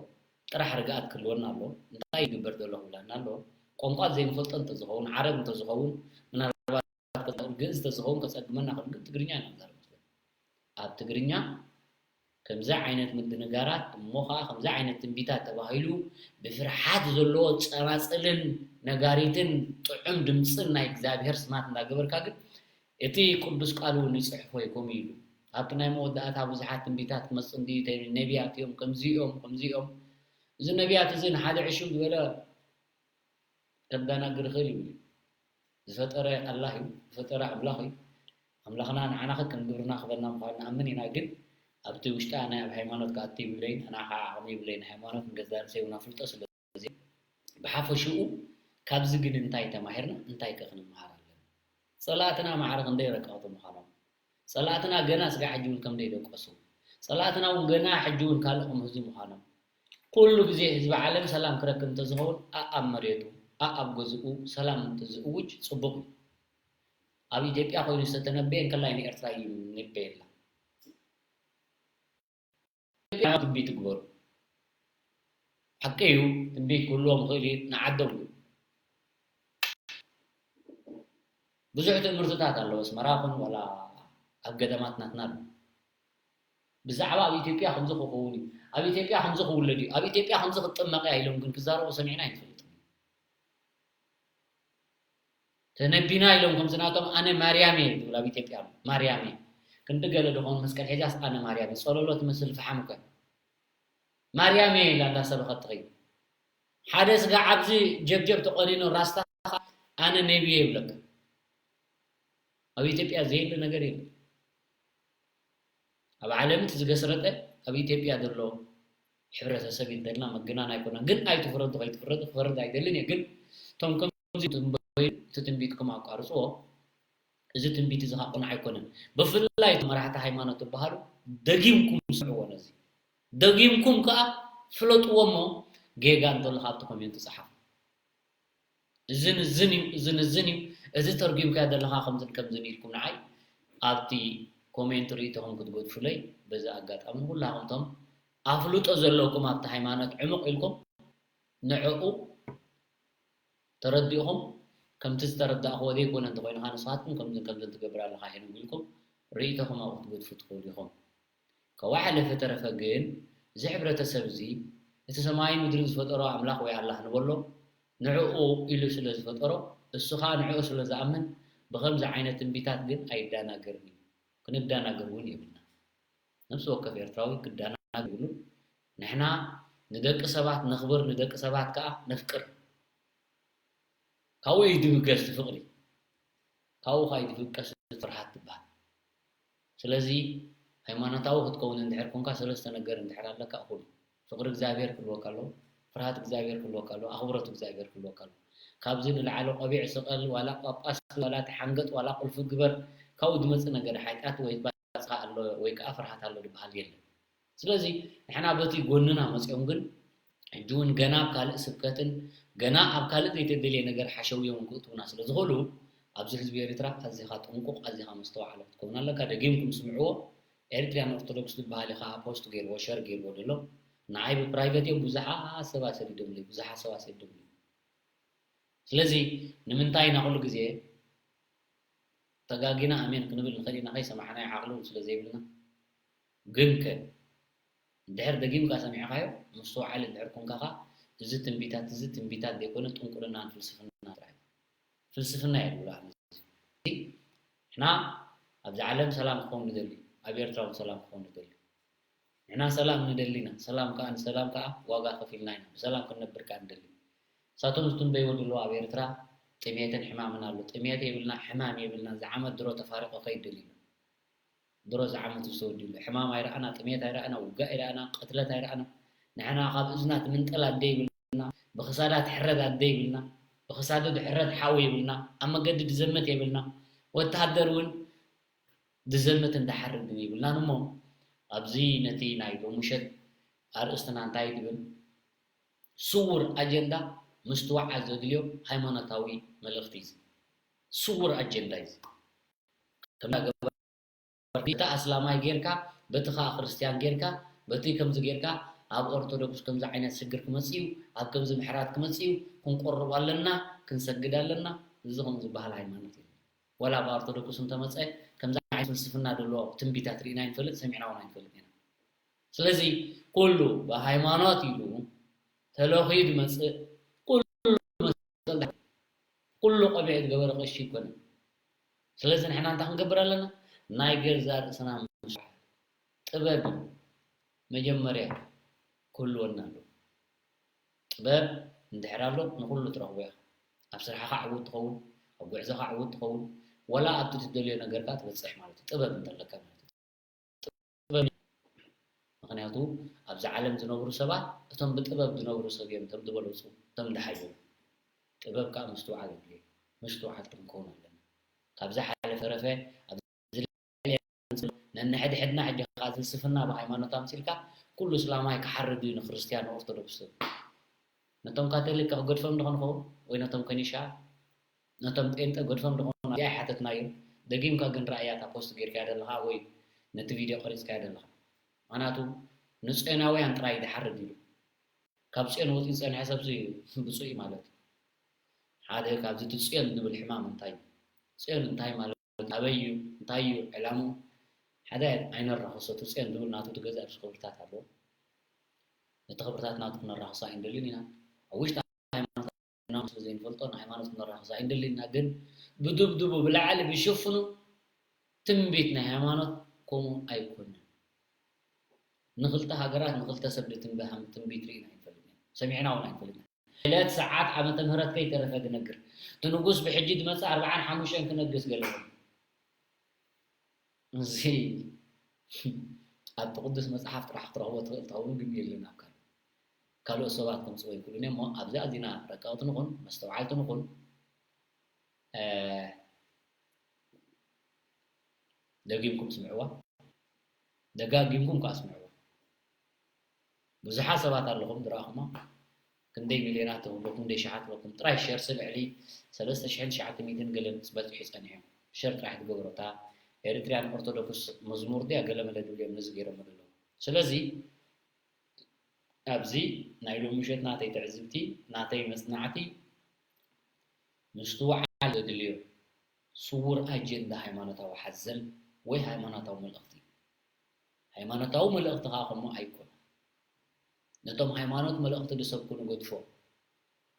ጥራሕ ርግኣት ክህልወና ኣለዎ እንታይ ይግበር ዘሎ ክብለና ኣለዎ ቋንቋ ዘይንፈልጦ እንተዝኸውን ዓረብ እንተዝኸውን ምናልባት ግእዝ እንተዝኸውን ከፀግመና ክእል ግን ትግርኛ ኢና ንዛረብ ኣብ ትግርኛ ከምዚ ዓይነት ምድንጋራት እሞ ኸዓ ከምዚ ዓይነት ትንቢታት ተባሂሉ ብፍርሓት ዘለዎ ጸናጽልን ነጋሪትን ጥዑም ድምፅን ናይ እግዚኣብሔር ስማት እንዳገበርካ ግን እቲ ቅዱስ ቃል እውን ይፅሕፎ እዩ ከምኡ ኢሉ ኣብቲ ናይ መወዳእታ ብዙሓት ትንቢታት ክመፅእ እንድዩ ነቢያት እዮም ከምዚ እዮም ከምዚ እዮም እዚ ነቢያት እዚ ንሓደ ዕሽው ዝበለ ከዳናግር ይኽእል እዩ ዝፈጠረ ኣላህ እዩ ዝፈጠረ ኣምላኽ እዩ ኣምላኽና ንዓና ከከም ግብርና ክበና ምዃኑ ንኣምን ኢና ግን ኣብቲ ውሽጢ ኣነ ኣብ ሃይማኖት ክኣቱ ይብለይን ኣና ከዓ ዓቕሚ ይብለይን ሃይማኖት ንገዛእ ርእሰይ እውን ኣፍልጦ ስለ ብሓፈሽኡ ካብዚ ግን እንታይ ተማሂርና እንታይ ከ ክንመሃር ኣለና ፀላእትና ማዕረ ክንደይ ረቀቕቲ ምዃኖም ፀላእትና ገና ስጋዕ ሕጂ እውን ከም ደይደቀሱ ፀላእትና እውን ገና ሕጂ እውን ካልእ ክምህዙ ምዃኖም ኩሉ ግዜ ህዝቢ ዓለም ሰላም ክረክብ እንተዝኸውን ኣኣብ መሬቱ ኣኣብ ገዝኡ ሰላም እንተዝእውጅ ጽቡቕ እዩ። ኣብ ኢትዮጵያ ኮይኑ ዝተተነበየ እንከላይ ንኤርትራ እዩ ንበየላ። ኢትዮጵያ ትንቢት ትግበሩ። ሓቂ እዩ፣ ትንቢት ክህልዎም ይኽእል እዩ፣ ንዓዶም እዩ። ብዙሕ ትእምርትታት ኣለዉ፣ ኣስመራ ኹን ዋላ ኣብ ገዳማት ናትና ኣሎ። ብዛዕባ ኣብ ኢትዮጵያ ከምዚ ክኸውን እዩ፣ ኣብ ኢትዮጵያ ከምዚ ክውለድ እዩ፣ ኣብ ኢትዮጵያ ከምዚ ክጥመቕ እያ ኢሎም ግን ክዛረቡ ሰሚዕና ኣይንፈልጥን። ተነቢና ኢሎም ከምዚ ናቶም ኣነ ማርያም እየ ዝብል ኣብ ኢትዮጵያ ኣሎ። ማርያም እየ። ክንዲ ገለ ድኾን መስቀል ሒዛስ ኣነ ማርያም እየ። ጸለሎ ትመስል ፈሓም እኮ እያ። ማርያም እየ ኢላ እንዳሰበኸት ትኸይድ። ሓደ ስጋ ዓብዚ ጀብጀብ ተቆኒኑ ራስታ ኣነ ነቢ እየ ይብለካ። ኣብ ኢትዮጵያ ዘየለ ነገር የለን። ኣብ ዓለም እቲ ዝገስረጠ ኣብ ኢትዮጵያ ዘሎ ሕብረተሰብ እዩ እንተልና ምግናን ኣይኮነን። ግን ኣይትፍረዱ፣ ከይትፍረዱ ክፈርድ ኣይደልን እየ። ግን እቶም ከምዚ ትንበዩ እቲ ትንቢትኩም ኣቋርፅዎ። እዚ ትንቢት እዚ ከዓ ቅኑዕ ኣይኮነን። ብፍላይ እቶም መራሕቲ ሃይማኖት ትበሃሉ ደጊምኩም ስምዕዎ ነዚ። ደጊምኩም ከዓ ፍለጥዎ እሞ ጌጋ እንተሎ ካብቲ ኮሜንት ጸሓፉ። እዝን እዝን እዩ፣ እዝን እዝን እዩ፣ እዚ ተርጒምካዮ ዘለኻ ከምዝን ከምዝን ኢልኩም ንዓይ ኣብቲ ኮሜንት ርእይቶኹም ክትገድፉለይ በዚ ኣጋጣሚ ንኹላኹም እቶም ኣፍልጦ ዘለኩም ኣብቲ ሃይማኖት ዕሙቕ ኢልኩም ንዕኡ ተረዲእኹም ከምቲ ዝተረዳእኽዎ ዘይኮነ እንተኾይኑ ከዓ ንስኻትኩም ከምዝን ከምዝን ትገብር ኣለኻ ሄኖግ ኢልኩም ርእይቶኹም ኣብኡ ክትገድፉ ትኽእሉ ኢኹም። ካብኡ ሓለፈ ተረፈ ግን እዚ ሕብረተሰብ እዚ እቲ ሰማይን ምድርን ዝፈጠሮ ኣምላኽ ወይ ኣላህ ንበሎ ንዕኡ ኢሉ ስለ ዝፈጠሮ እሱ ኸዓ ንዕኡ ስለ ዝኣምን ብኸምዚ ዓይነት ትንቢታት ግን ኣይዳናገርን እዩ። ክንዳናገር እውን የብልና። ነፍሲ ወከፍ ኤርትራዊ ክዳናገር የብሉን። ንሕና ንደቂ ሰባት ነኽብር፣ ንደቂ ሰባት ከዓ ነፍቅር። ካብኡ እዩ ድብገስ እቲ ፍቕሪ። ካብኡ ከዓ እዩ ድብቀስ ፍርሃት ትበሃል። ስለዚ ሃይማኖታዊ ክትከውን እንድሕር ኮንካ ሰለስተ ነገር እንድሕር ኣለካ እኹል እዩ። ፍቕሪ እግዚኣብሔር ክህልወካ ኣለዎ፣ ፍርሃት እግዚኣብሔር ክህልወካ ኣለዎ፣ ኣኽብሮት እግዚኣብሔር ክህልወካ ኣለዎ። ካብዚ ንላዕሊ ቆቢዕ ስቐል ዋላ ጳጳስ ዋላ ተሓንገጥ ዋላ ቁልፊ ግበር ካብኡ ዝመፅእ ነገር ሓጢኣት ወይ ባፅኻ ኣሎ ወይ ከዓ ፍርሃት ኣሎ ዝበሃል የለን። ስለዚ ንሕና በቲ ጎንና መፂኦም ግን ሕጂ እውን ገና ኣብ ካልእ ስብከትን ገና ኣብ ካልእ ዘይተደልየ ነገር ሓሸውዮም እውን ክእትውና ስለ ዝኽእሉ ኣብዚ ህዝቢ ኤርትራ ኣዚኻ ጥንቁቕ ኣዚኻ መስተዋዕለ ክትከውን ኣለካ። ደጊምኩም ስምዕዎ። ኤርትሪያን ኦርቶዶክስ ዝበሃል እዩ ከዓ ፖስት ገይርዎ ሸር ገይርዎ ዘሎ ንዓይ ብፕራይቨት እዮም ብዙሓት ሰብ ኣሰዲዶምለይ ብዙሓት ሰብ ኣሰዲዶምለይ። ስለዚ ንምንታይ ኢና ኩሉ ግዜ ተጋጊና ኣሜን ክንብል ንኽእል ኢና ከይሰማዕናዮ ዓቕሊ እውን ስለ ዘይብልና። ግንከ እንድሕር ደጊምካ ሰሚዕኻዮ ምስትውዓል እንድሕር ኮንካ ኸዓ እዚ ትንቢታት እዚ ትንቢታት ዘይኮነ ጥንቁልናን ፍልስፍናን ጥራሕ እዩ። ፍልስፍና እየ ዝብሎ ኣነ። ንሕና ኣብዚ ዓለም ሰላም ክኸውን ንደሊ፣ ኣብ ኤርትራ እውን ሰላም ክኸውን ንደሊ። ንሕና ሰላም ንደሊ ኢና፣ ሰላም ከዓ ንሰላም ከዓ ዋጋ ከፊልና ኢና፣ ብሰላም ክንነብር ከዓ ንደሊ። ንሳቶም ዝትንበይዎ ዘለዉ ኣብ ኤርትራ ጥሜትን ሕማምን ኣሎ። ጥሜት የብልና፣ ሕማም የብልና፣ እዚ ዓመት ድሮ ተፋሪቑ ከይድ ደሊና። ድሮ እዚ ዓመት ዝተወዲሉ ሕማም ኣይረኣና፣ ጥሜት ኣይረኣና፣ ውግእ ኣይረኣና፣ ቅትለት ኣይረኣና። ንሕና ካብ እዝና ትምንጠል ኣደ ይብልና፣ ብኽሳዳ ትሕረድ ኣደ ይብልና፣ ብኽሳዱ ዝሕረድ ሓው የብልና፣ ኣብ መገዲ ድዘመት የብልና፣ ወተሃደር እውን ድዘምት እንዳሓርድ ግን ይብልናን እሞ ኣብዚ ነቲ ናይ ሎምሸት ኣርእስትና እንታይ ትብል ስውር ኣጀንዳ ምስትውዓል ዘድልዮ ሃይማኖታዊ መልእኽቲ እዩ። ስውር ኣጀንዳ እዩ። ከምዛ ገባር በቲ ኣስላማይ ጌርካ በቲ ከዓ ክርስትያን ጌርካ በቲ ከምዚ ጌርካ ኣብ ኦርቶዶክስ ከምዚ ዓይነት ሽግር ክመፅእ እዩ፣ ኣብ ከምዚ ምሕራት ክመፅእ እዩ፣ ክንቆርብ ኣለና፣ ክንሰግድ ኣለና። እዚ ከም ዝበሃል ሃይማኖት የለን። ወላ ኣብ ኦርቶዶክስ እንተመፀ ከምዚ ዓይነት ፍልስፍና ዘለዎ ትንቢታት ርኢና ኣይንፈልጥ፣ ሰሚዕና እውን ኣይንፈልጥ ኢና። ስለዚ ኩሉ ብሃይማኖት ኢሉ ተለኽዩ ዝመፅእ ኩሉ መስቀል ኩሉ ቆቢዕ ዝገበረ ቀሺ ይኮነ። ስለዚ ንሕና እንታይ ክንገብር ኣለና? ናይ ገዛ ርእስና ምሻዕ ጥበብ እዩ መጀመርያ ክህልወና ኣሎ። ጥበብ እንድሕር ኣሎ ንኹሉ ትረኽቦ ኢኻ። ኣብ ስራሕኻ ዕዉት ትኸውን፣ ኣብ ጉዕዞኻ ዕዉት ትኸውን፣ ወላ ኣብቲ ትደልዮ ነገርካ ትበፅሕ ማለት እዩ። ጥበብ እንተለካ ማለት እዩ። ጥበብ ምኽንያቱ ኣብዚ ዓለም ዝነብሩ ሰባት እቶም ብጥበብ ዝነብሩ ሰብ እዮም እቶም ዝበለፁ እቶም ዝሓየሉ። ጥበብ ከዓ ምስትውዓል የድልዮ። ምስትውዓል ክንከውን ኣለና። ካብዚ ሓለፈ ተረፈ ኣብዚ ነንሕድሕድና ሕጂ ፍልስፍና ብሃይማኖት ኣምሲልካ ኩሉ እስላማይ ክሓርድ እዩ ንክርስትያን ንኦርቶዶክስ። ነቶም ካቶሊክ ክገድፎም ዶ ክንኸውን ወይ ነቶም ከኒሻ ነቶም ጴንጠ ገድፎም ዶ ክኾኑ እዚኣ ኣይሓተትናዮን። ደጊምካ ግን ረኣያ እታ ፖስት ጌርካያ ዘለኻ ወይ ነቲ ቪድዮ ቀሪጽካዮ ዘለኻ። ምኽንያቱ ንጽዮናውያን ጥራይ ድሓርድ ኢሉ። ካብ ጽዮን ወጺኡ ዝጸንሐ ሰብሲ ብጹእ እዩ ማለት እዩ። ሓደ ካብዚ እቲ ጽዮን ዝብል ሕማም እንታይ እዩ? ጽዮን እንታይ ማለት እዩ? ኣበይ እዩ? እንታይ እዩ ዕላምኡ? ሓደ ኣይነራኽሶ። እቲ ጽዮን ዝብል ናቱ እቲ ገዛእ ርእሱ ክብርታት ኣለዎ። ነቲ ክብርታት ናቱ ክነራኽሶ ኣይንደልን ኢና። ኣብ ውሽጢ ሃይማኖትና ስለ ዘይንፈልጦ ንሃይማኖት ክነራኽሶ ኣይንደልን ኢና። ግን ብድብድቡ ብላዕሊ ብሽፍኑ ትንቢት ናይ ሃይማኖት ከምኡ ኣይኮነን። ንኽልተ ሃገራት ንኽልተ ሰብ ዝትንበ ሃም-፣ ትንቢት ርኢና ኣይንፈልጥን ኢና። ሰሚዕና እውን ኣይንፈልጥን ኢና። ዕለት፣ ሰዓት፣ ዓመተ ምህረት ከይተረፈ ክነግር። እቲ ንጉስ ብሕጂ ዝመጽእ ኣርብዓን ሓሙሽተን ክነግስ ገለ በሉ። እዚ ኣብቲ ቅዱስ መጽሓፍ ጥራሕ ክትረኽቦ ትኽእል ትኸውን፣ ግን የለን ኣብ ካልእ። ካልኦት ሰባት ከምጽእዎ ይኽእሉ እዮም እሞ፣ ኣብዚ ኣዚና ረቀቕቲ ንኹን፣ መስተውዓልቲ ንኹን። እ፣ ደጊምኩም ስምዕዋ፣ ደጋጊምኩም ከኣ ስምዕዋ። ብዙሓት ሰባት ኣለኹም ዝረኣኹሞ፣ ክንደይ ሚልዮናት ትህቡ፣ ክንደይ ሽሓት ኣለኩም። ጥራይ ሸርሲ ልዕሊ ሰለስተ ሽሕን ትሽዓተ ሚእትን ገለን ዝበጽሑ ጸኒሖም። ሸር ጥራሕ ትገብሮ፣ እታ ኤሪትሪያን ኦርቶዶክስ መዝሙር ድያ ገለ መለ ድብሉ እዮም ነዚ ገይሮሞ ዘለዉ። ስለዚ ኣብዚ ናይ ሎሚ ምሸት ናተይ ትዕዝብቲ፣ ናተይ መጽናዕቲ ምስትውዓል ዘድልዮ ስዉር ኣጀንዳ ሃይማኖታዊ ሓዘል ወይ ሃይማኖታዊ መልእኽቲ እዩ። ሃይማኖታዊ መልእኽቲ ከኣ ከምኡ ኣይኮነን። ነቶም ሃይማኖት መልእኽቲ ዝሰብኩ ንገድፎም።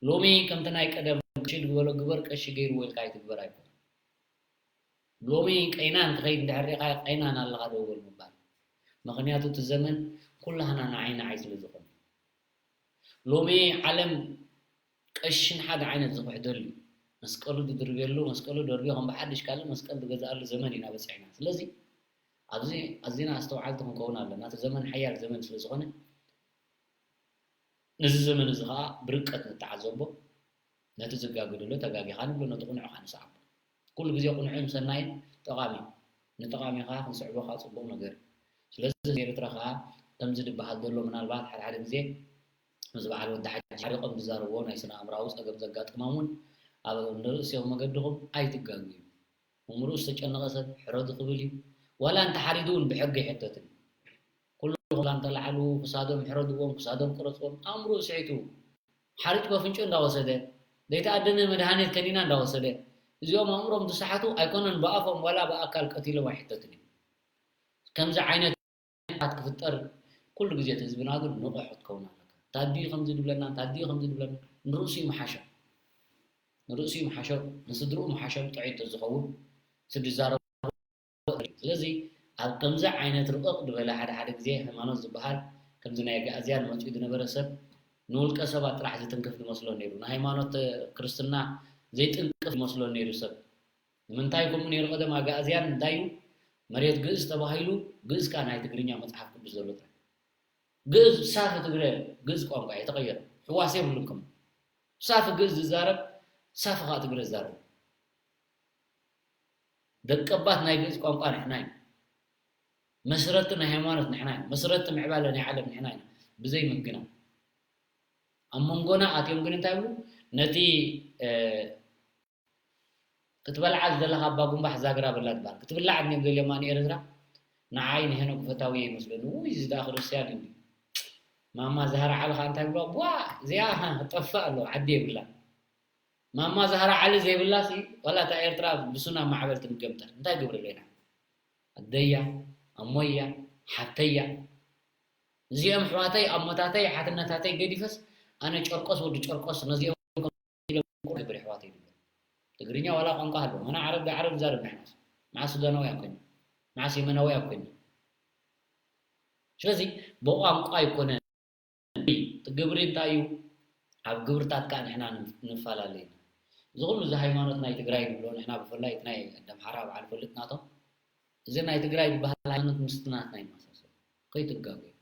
ሎሚ ከምቲ ናይ ቀደም ቀሺ ዝበሎ ግበር ቀሺ ገይርዎ ኢልካ ኣይትግበር ኣይኮነን። ሎሚ ቀይናን ክኸይድ እንድሕር ሪኢኻዮ ቀይናን ኣለኻ ደው በል ምባል። ምኽንያቱ እቲ ዘመን ኩላህና ንዓይ ንዓይ ስለ ዝኾነ። ሎሚ ዓለም ቀሽን ሓደ ዓይነት ዝኽሕደሉ እዩ። መስቀሉ ዝድርብየሉ፣ መስቀሉ ደርብዮ ከም ብሓድሽ ካልእ መስቀል ዝገዝኣሉ ዘመን ኢና በጺሕና። ስለዚ ኣብዚ ኣዚና ኣስተውዓልቲ ክንከውን ኣለና። እቲ ዘመን ሓያል ዘመን ስለ ዝኾነ ነዚ ዘመን እዚ ኸኣ ብርቀት ንተዓዘቦ፣ ነቲ ዝጋገ ዘሎ ተጋጊኻ ንብሎ፣ ነቲ ቅኑዕ ኸኣ ንስዓቦ። ኩሉ ግዜ ቅኑዕን ሰናይን ጠቓሚ እዩ። ንጠቓሚ ኸኣ ክንስዕቦ ኸኣ ጽቡቕ ነገር እዩ። ስለዚ ህዝቢ ኤርትራ ኸኣ ከምዚ ዝበሃል ዘሎ ምናልባት ሓደ ሓደ ግዜ ምስ በዓል ወዲ ሓጂ ሓሪቖም ዝዛረብዎ ናይ ስነ ኣእምሮኣዊ ጸገም ዘጋጠሞም እውን ኣብ ንርእስኹም መገድኹም ኣይትጋገዩ። እምርኡ ዝተጨነቐ ሰብ ሕረዱ ክብል እዩ። ዋላ እንተሓሪዱ እውን ብሕጊ ኣይሕተትን እዩ። ኩሉ ዋላ እንተለዓሉ ክሳዶም ሕረድዎም፣ ክሳዶም ቅረጽዎም፣ ኣእምርኡ ስሒቱ ሓርጭ በፍንጩ እንዳወሰደ፣ ዘይተኣደነ መድሃኒት ከኒና እንዳወሰደ፣ እዚኦም ኣእምሮም ዝሰሓቱ ኣይኮነን ብኣፎም ዋላ ብኣካል ቀቲሎም ኣይሕተትን እዮም። ከምዚ ዓይነት ኩነታት ክፍጠር ኩሉ ግዜ እቲ ህዝብና ግን ንቑሕ ክትከውን ኣለካ። ታዲኡ ከምዚ ድብለና፣ ታዲኡ ከምዚ ድብለና፣ ንርእሱ ይምሓሾ። ንርእሱ ይምሓሾ፣ ንስድርኡ ምሓሾ ጥዑይ እንተዝኸውን፣ እቲ ዝዛረቦ ስለዚ ኣብ ከምዚ ዓይነት ርቕቕ ዝበለ ሓደ ሓደ ግዜ ሃይማኖት ዝበሃል ከምዚ ናይ ኣግኣዝያን መጺኡ ዝነበረ ሰብ ንውልቀ ሰባት ጥራሕ ዝትንክፍ ዝመስሎ ነይሩ። ንሃይማኖት ክርስትና ዘይጥንቅፍ ዝመስሎ ነይሩ ሰብ። ንምንታይ ከምኡ ነይሩ ቀደም ኣግኣዝያን እንታይ እዩ? መሬት ግእዝ ተባሂሉ ግእዝ ከኣ ናይ ትግርኛ መጽሓፍ ቅዱስ ዘሎ ጥራሕ። ግእዝ ሳፊ ትግረ ግእዝ ቋንቋ እየ ተቐየረ። ሕዋስ የብሉን ከም ሳፊ ግእዝ ዝዛረብ ሳፊ ከኣ ትግረ ዝዛረብ። ደቀባት ናይ ግእዝ ቋንቋ ንሕና ኢና። መስረቲ ናይ ሃይማኖት ንሕና ኢና። መስረቲ ምዕባለ ናይ ዓለም ንሕና ኢና። ብዘይ ምግናን። ኣብ መንጎና ኣትዮም ግን እንታይ ይብሉ? ነቲ፣ እ፣ ክትበልዓ ዝደለኻ ኣባ ጉንባሕ ዛግራ በላ ትበሃል። ክትብላዕ እንዲዮም ደልዮማ ንኤርትራ። ንዓይ ንሄኖክ ፈታዊ ይመስለኒ። ውይ፣ እዚ ደኣ ክርስትያን እንዲ። ማማ ዛህራ ዓሊ ኸኣ እንታይ ብሎ? ቧ! እዚኣ ጠፍእ ኣሎ፣ ዓዲ የብላ። ማማ ዛህራ ዓሊ ዘይብላሲ፣ ዋላ እታ ኤርትራ ብሱናም ማዕበል ትምገምጠል። እንታይ ግብሪ ኣለና? ኣደያ፣ ኣሞያ፣ ሓብተያ። እዚኦም ኣሕዋተይ፣ ኣሞታተይ፣ ሓትነታተይ ገዲፈስ፣ ኣነ ጨርቆስ ወዲ ጨርቆስ፣ ነዚኦም ከም ኢሎም ቁር ግብሪ ኣሕዋተይ ይብሉ። ትግርኛ ዋላ ቋንቋ ሃለዎም፣ ኣነ ዓረብ ብዓረብ ንዛረብ ንሕናስ። መዓስ ሱዳናውያን ኮይና? መዓስ የመናውያን ኮይና? ስለዚ ብቋንቋ ኣይኮነን። እቲ ግብሪ እንታይ እዩ? ኣብ ግብርታት ከኣ ንሕና ን-፣ ንፈላለ ኢና። እዚ ኩሉ እዚ ሃይማኖት ናይ ትግራይ ንብሎ ንሕና ብፍላይ እቲ ናይ ኣደ ኣምሓራ በዓል ፈልጥ ናቶም፣ እዚ ናይ ትግራይ ዝበሃል ሃይማኖት ምስቲ ናትና ይመሳሰል። ከይትጋገዩ።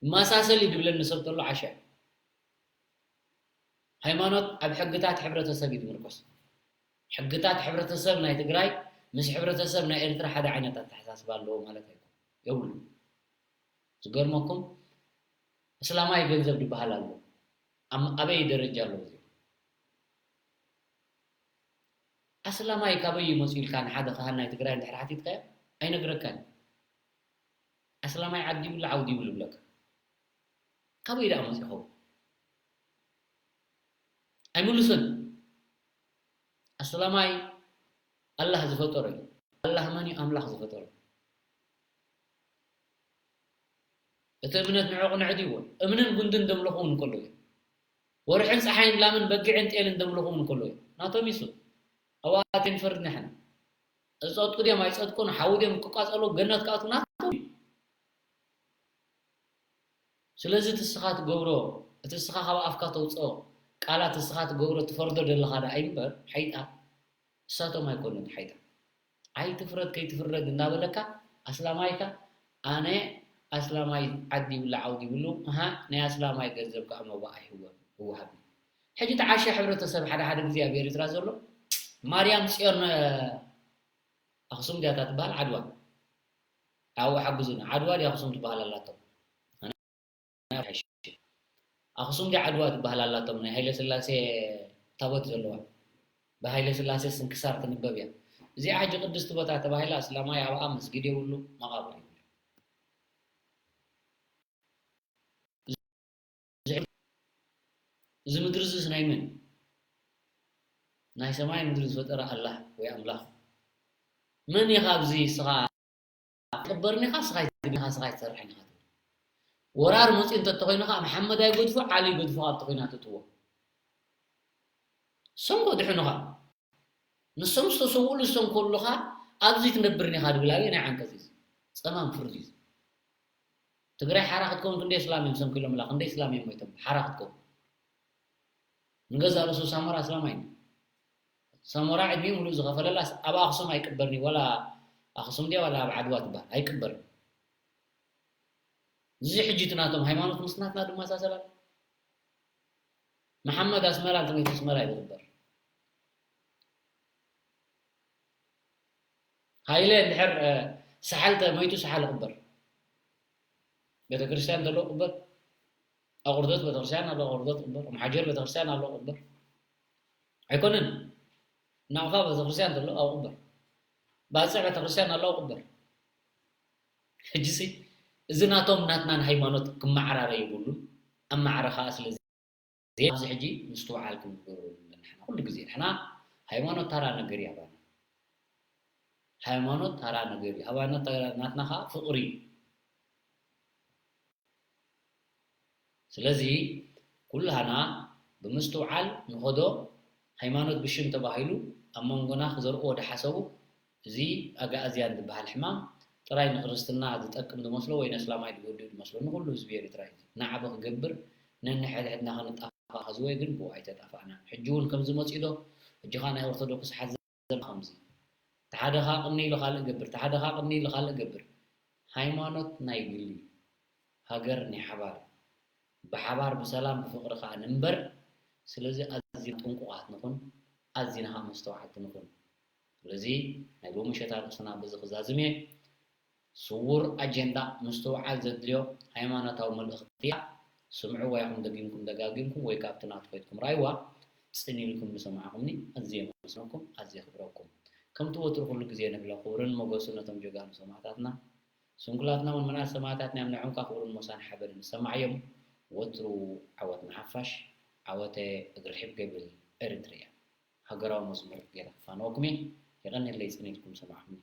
ይመሳሰል እዩ ዝብለኒ ሰብ ተሎ ዓሻ። ሃይማኖት ኣብ ሕግታት ሕብረተሰብ እዩ ዝምርኮስ። ሕግታት ሕብረተሰብ ናይ ትግራይ ምስ ሕብረተሰብ ናይ ኤርትራ ሓደ ዓይነት ኣተሓሳስባ ኣለዎ ማለት ኣይኮነን። የብሉ። ዝገርመኩም፣ እስላማይ ገንዘብ ዝበሃል ኣሎ። ኣም-፣ ኣበይ ደረጃ ኣሎ እዚ? ኣስላማይ ካበይ እዩ መፂኡ ኢልካ ንሓደ ካህን ናይ ትግራይ እንድሕር ሓቲትካዮ፣ ኣይነግረካን። ኣስላማይ ዓዲ ይብሉ ዓውዲ ይብሉ ይብለካ። ካበይ ደኣ መፂኡ ይኸውን? ኣይምልሱን። ኣስላማይ ኣላህ ዝፈጠሮ እዩ። ኣላህ መን እዩ? ኣምላኽ ዝፈጠሮ። እቲ እምነት ንዑ ቅንዕቲ ይዎ። እምንን ጉንድን ደምልኹ እውን እንከሎ እዩ። ወርሕን ፀሓይን ላምን በጊዕን ጤልን ደምልኹ እውን እንከሎ እዩ። ናቶም ይሱ። ኣብኣት ንፈርድ ንሕና። ዝጸድቁ ድዮም ኣይጸድቁን፣ ሓዊ ድዮም ክቃጸሉ፣ ገነት ክኣትዉ ናቶም እዩ። ስለዚ እቲ እስኻ ትገብሮ፣ እቲ እስኻ ካብ ኣፍካ ተውጽኦ ቃላት፣ እስኻ ትገብሮ ትፈርዶ ደለኻ ደኣ እምበር፣ ሓይጣ እሳቶም ኣይኮኑን ሓይጣ። ኣይትፍረድ ከይትፍረድ እናበለካ፣ ኣስላማይካ፣ ኣነ ኣስላማይ ዓዲ ይብላዕ ዓውዲ ይብሉ፣ እሃ፣ ናይ ኣስላማይ ገንዘብ ከኣ መባእ ኣይህወን፣ ይወሃብ እዩ። ሕጂ ተዓሸ ሕብረተሰብ ሓደ ሓደ ግዜ ኣብ ኤርትራ ዘሎ፣ ማርያም ጽዮን፣ እ፣ ኣኽሱም ድያ እታ ትበሃል? ዓድዋ። ኣብኡ ሓግዙኒ። ዓድዋ ድያ ኣኽሱም ትበሃል ኣላቶም? ኣነ ኣይሓይሽ። ኣኽሱም ድያ ዓድዋ ትበሃል ኣላቶም? ናይ ሃይለ ስላሴ ታቦት ዘለዋ። ብሃይለ ስላሴ ስንክሳር ትንበብ እያ። እዚኣ ሕጂ ቅድስቲ ቦታ ተባሂላ፣ እስላማይ ኣብኣ መስጊድ የብሉ፣ መቓብር የብሉ። እዚ ምድሪ እዚስ ናይ መን እዩ? ናይ ሰማይ ምድሪ ዝፈጠረ ኣላህ ወይ ኣምላኽ። መን ኢኻ ኣብዚ እስኻ ትቅበርን ኢኻ፣ እስኻ ኣይትግብን ኢኻ፣ እስኻ ኣይትሰርሕን ኢኻ ትብል። ወራር መፂኡ እንተተኾይኑ ኸዓ መሓመድ ኣይገድፎ፣ ዓሊ ይገድፎ፣ ካብቲ ኹናት እትዎ። እሶም ከድሕኑኻ። ንሶም ዝተሰውኡሉ እሶም ከለኻ ኣብዚ ትነብርን ኢኻ ድብል ኣበየናይ ዓንቀፅ እዩ? ፀማም ፍርዲ እዩ። ትግራይ ሓራ ክትከውን ክንደይ እስላም እዮም ሰንኪሎምላ፣ ክንደይ እስላም እዮም ሞይቶም ሓራ ክትከውን። ንገዛእ ርእሱ ሳሞራ እስላማይ እዩ። ሳሞራ ዕድሚኡ ሙሉእ ዝኸፈለላስ ኣብ ኣኽሱም ኣይቅበርን እዩ። ዋላ ኣኽሱም ድያ ዋላ ኣብ ዓድዋ ትበሃል ኣይቅበርን። እዚ ሕጂ እቲ ናቶም ሃይማኖት ምስ ናትና ድመሳሰል ኣሎ። መሓመድ ኣስመራ እንተሞይቱ ኣስመራ እዩ ዝቕበር። ሃይለ እንድሕር፣ እ፣ ሰሓል ተሞይቱ ሰሓል ይቕበር። ቤተክርስትያን ዘሎ ይቕበር። ኣቑርደት ቤተክርስትያን ኣሎ፣ ኣቑርደት ይቕበር። ኣምሓጀር ቤተክርስትያን ኣሎ፣ ይቕበር። ኣይኮነን። ናቕፋ ቤተክርስትያን ዘሎ ኣብኡ ይቕበር። ባጽዕ ቤተክርስትያን ኣሎ፣ ይቕበር። ሕጂሲ እዚ ናቶም ናትናን ሃይማኖት ክመዓራረ የብሉን። ኣብ ማዕረ ኸኣ ስለ እዚ ኣብዚ ሕጂ ምስትውዓል ክንገብረሉ ኣለና። ንሕና ኩሉ ግዜ ንሕና ሃይማኖት ታራ ነገር እዩ ኣባና። ሃይማኖት ታራ ነገር እዩ። ኣባና ታራ ናትና ኸኣ ፍቕሪ እዩ። ስለዚ ኩላህና ብምስትውዓል ንኸዶ። ሃይማኖት ብሽም ተባሂሉ ኣብ መንጎና ክዘርእዎ ድሓሰቡ፣ እዚ ኣግኣዝያን ዝበሃል ሕማም ጥራይ ንክርስትና ዝጠቅም ዝመስሎ ወይ ነስላማይ ዝጎድእ ዝመስሎ ንኹሉ ህዝቢ ኤርትራ እዩ። ንዓቢ ክገብር፣ ነንሕድሕድና ክንጣፋእ ከዝወ ግን ብኡ ኣይተጣፋእናን። ሕጂ እውን ከምዚ መጺኡ ዶ? ሕጂ ኸኣ ናይ ኦርቶዶክስ ሓዘ ከምዚ። እቲ ሓደ ኸኣ ቅኒ ኢሉ ካልእ ገብር፣ እቲ ሓደ ኸኣ ቅኒ ኢሉ ካልእ ገብር። ሃይማኖት ናይ ግሊ፣ ሃገር ናይ ሓባር። ብሓባር ብሰላም ብፍቕሪ ኸኣ ንንበር። ስለዚ ኣዚና ጥንቁቓት ንኹን፣ ኣዚና ኸኣ መስተውዓልቲ ንኹን። ስለዚ ናይ ሎሚ ሸታ ርእስና በዚ ክዛዝም እየ። ስዉር ኣጀንዳ ምስትውዓል ዘድልዮ ሃይማኖታዊ መልእኽቲ እያ። ስምዕዋ ኢኹም ደጊምኩም ደጋጊምኩም ወይ ካብቲ ናቱ ከይድኩም ራይዋ ጽን ኢልኩም ዝሰማዕኩምኒ ኣዝየ የመስግነኩም፣ ኣዝየ የኽብረኩም። ከምቲ ወትሩ ኩሉ ግዜ ንብሎ ክብርን ሞገስን ነቶም ጀጋኑ ሰማእታትና፣ ስንኩላትና እውን መናት ሰማእታትና እዮም፣ ንዕንኳ ክብርን ሞሳን ሓበንን ይሰማዕ እዮም። ወትሩ ዓወት ንሓፋሽ፣ ዓወተ እግሪ ሒብ ገብል ኤርትርያ። ሃገራዊ መዝሙር ጌታ ክፋነወኩም እየ። የቐንየለይ ጽን ኢልኩም ሰማዕኩምኒ።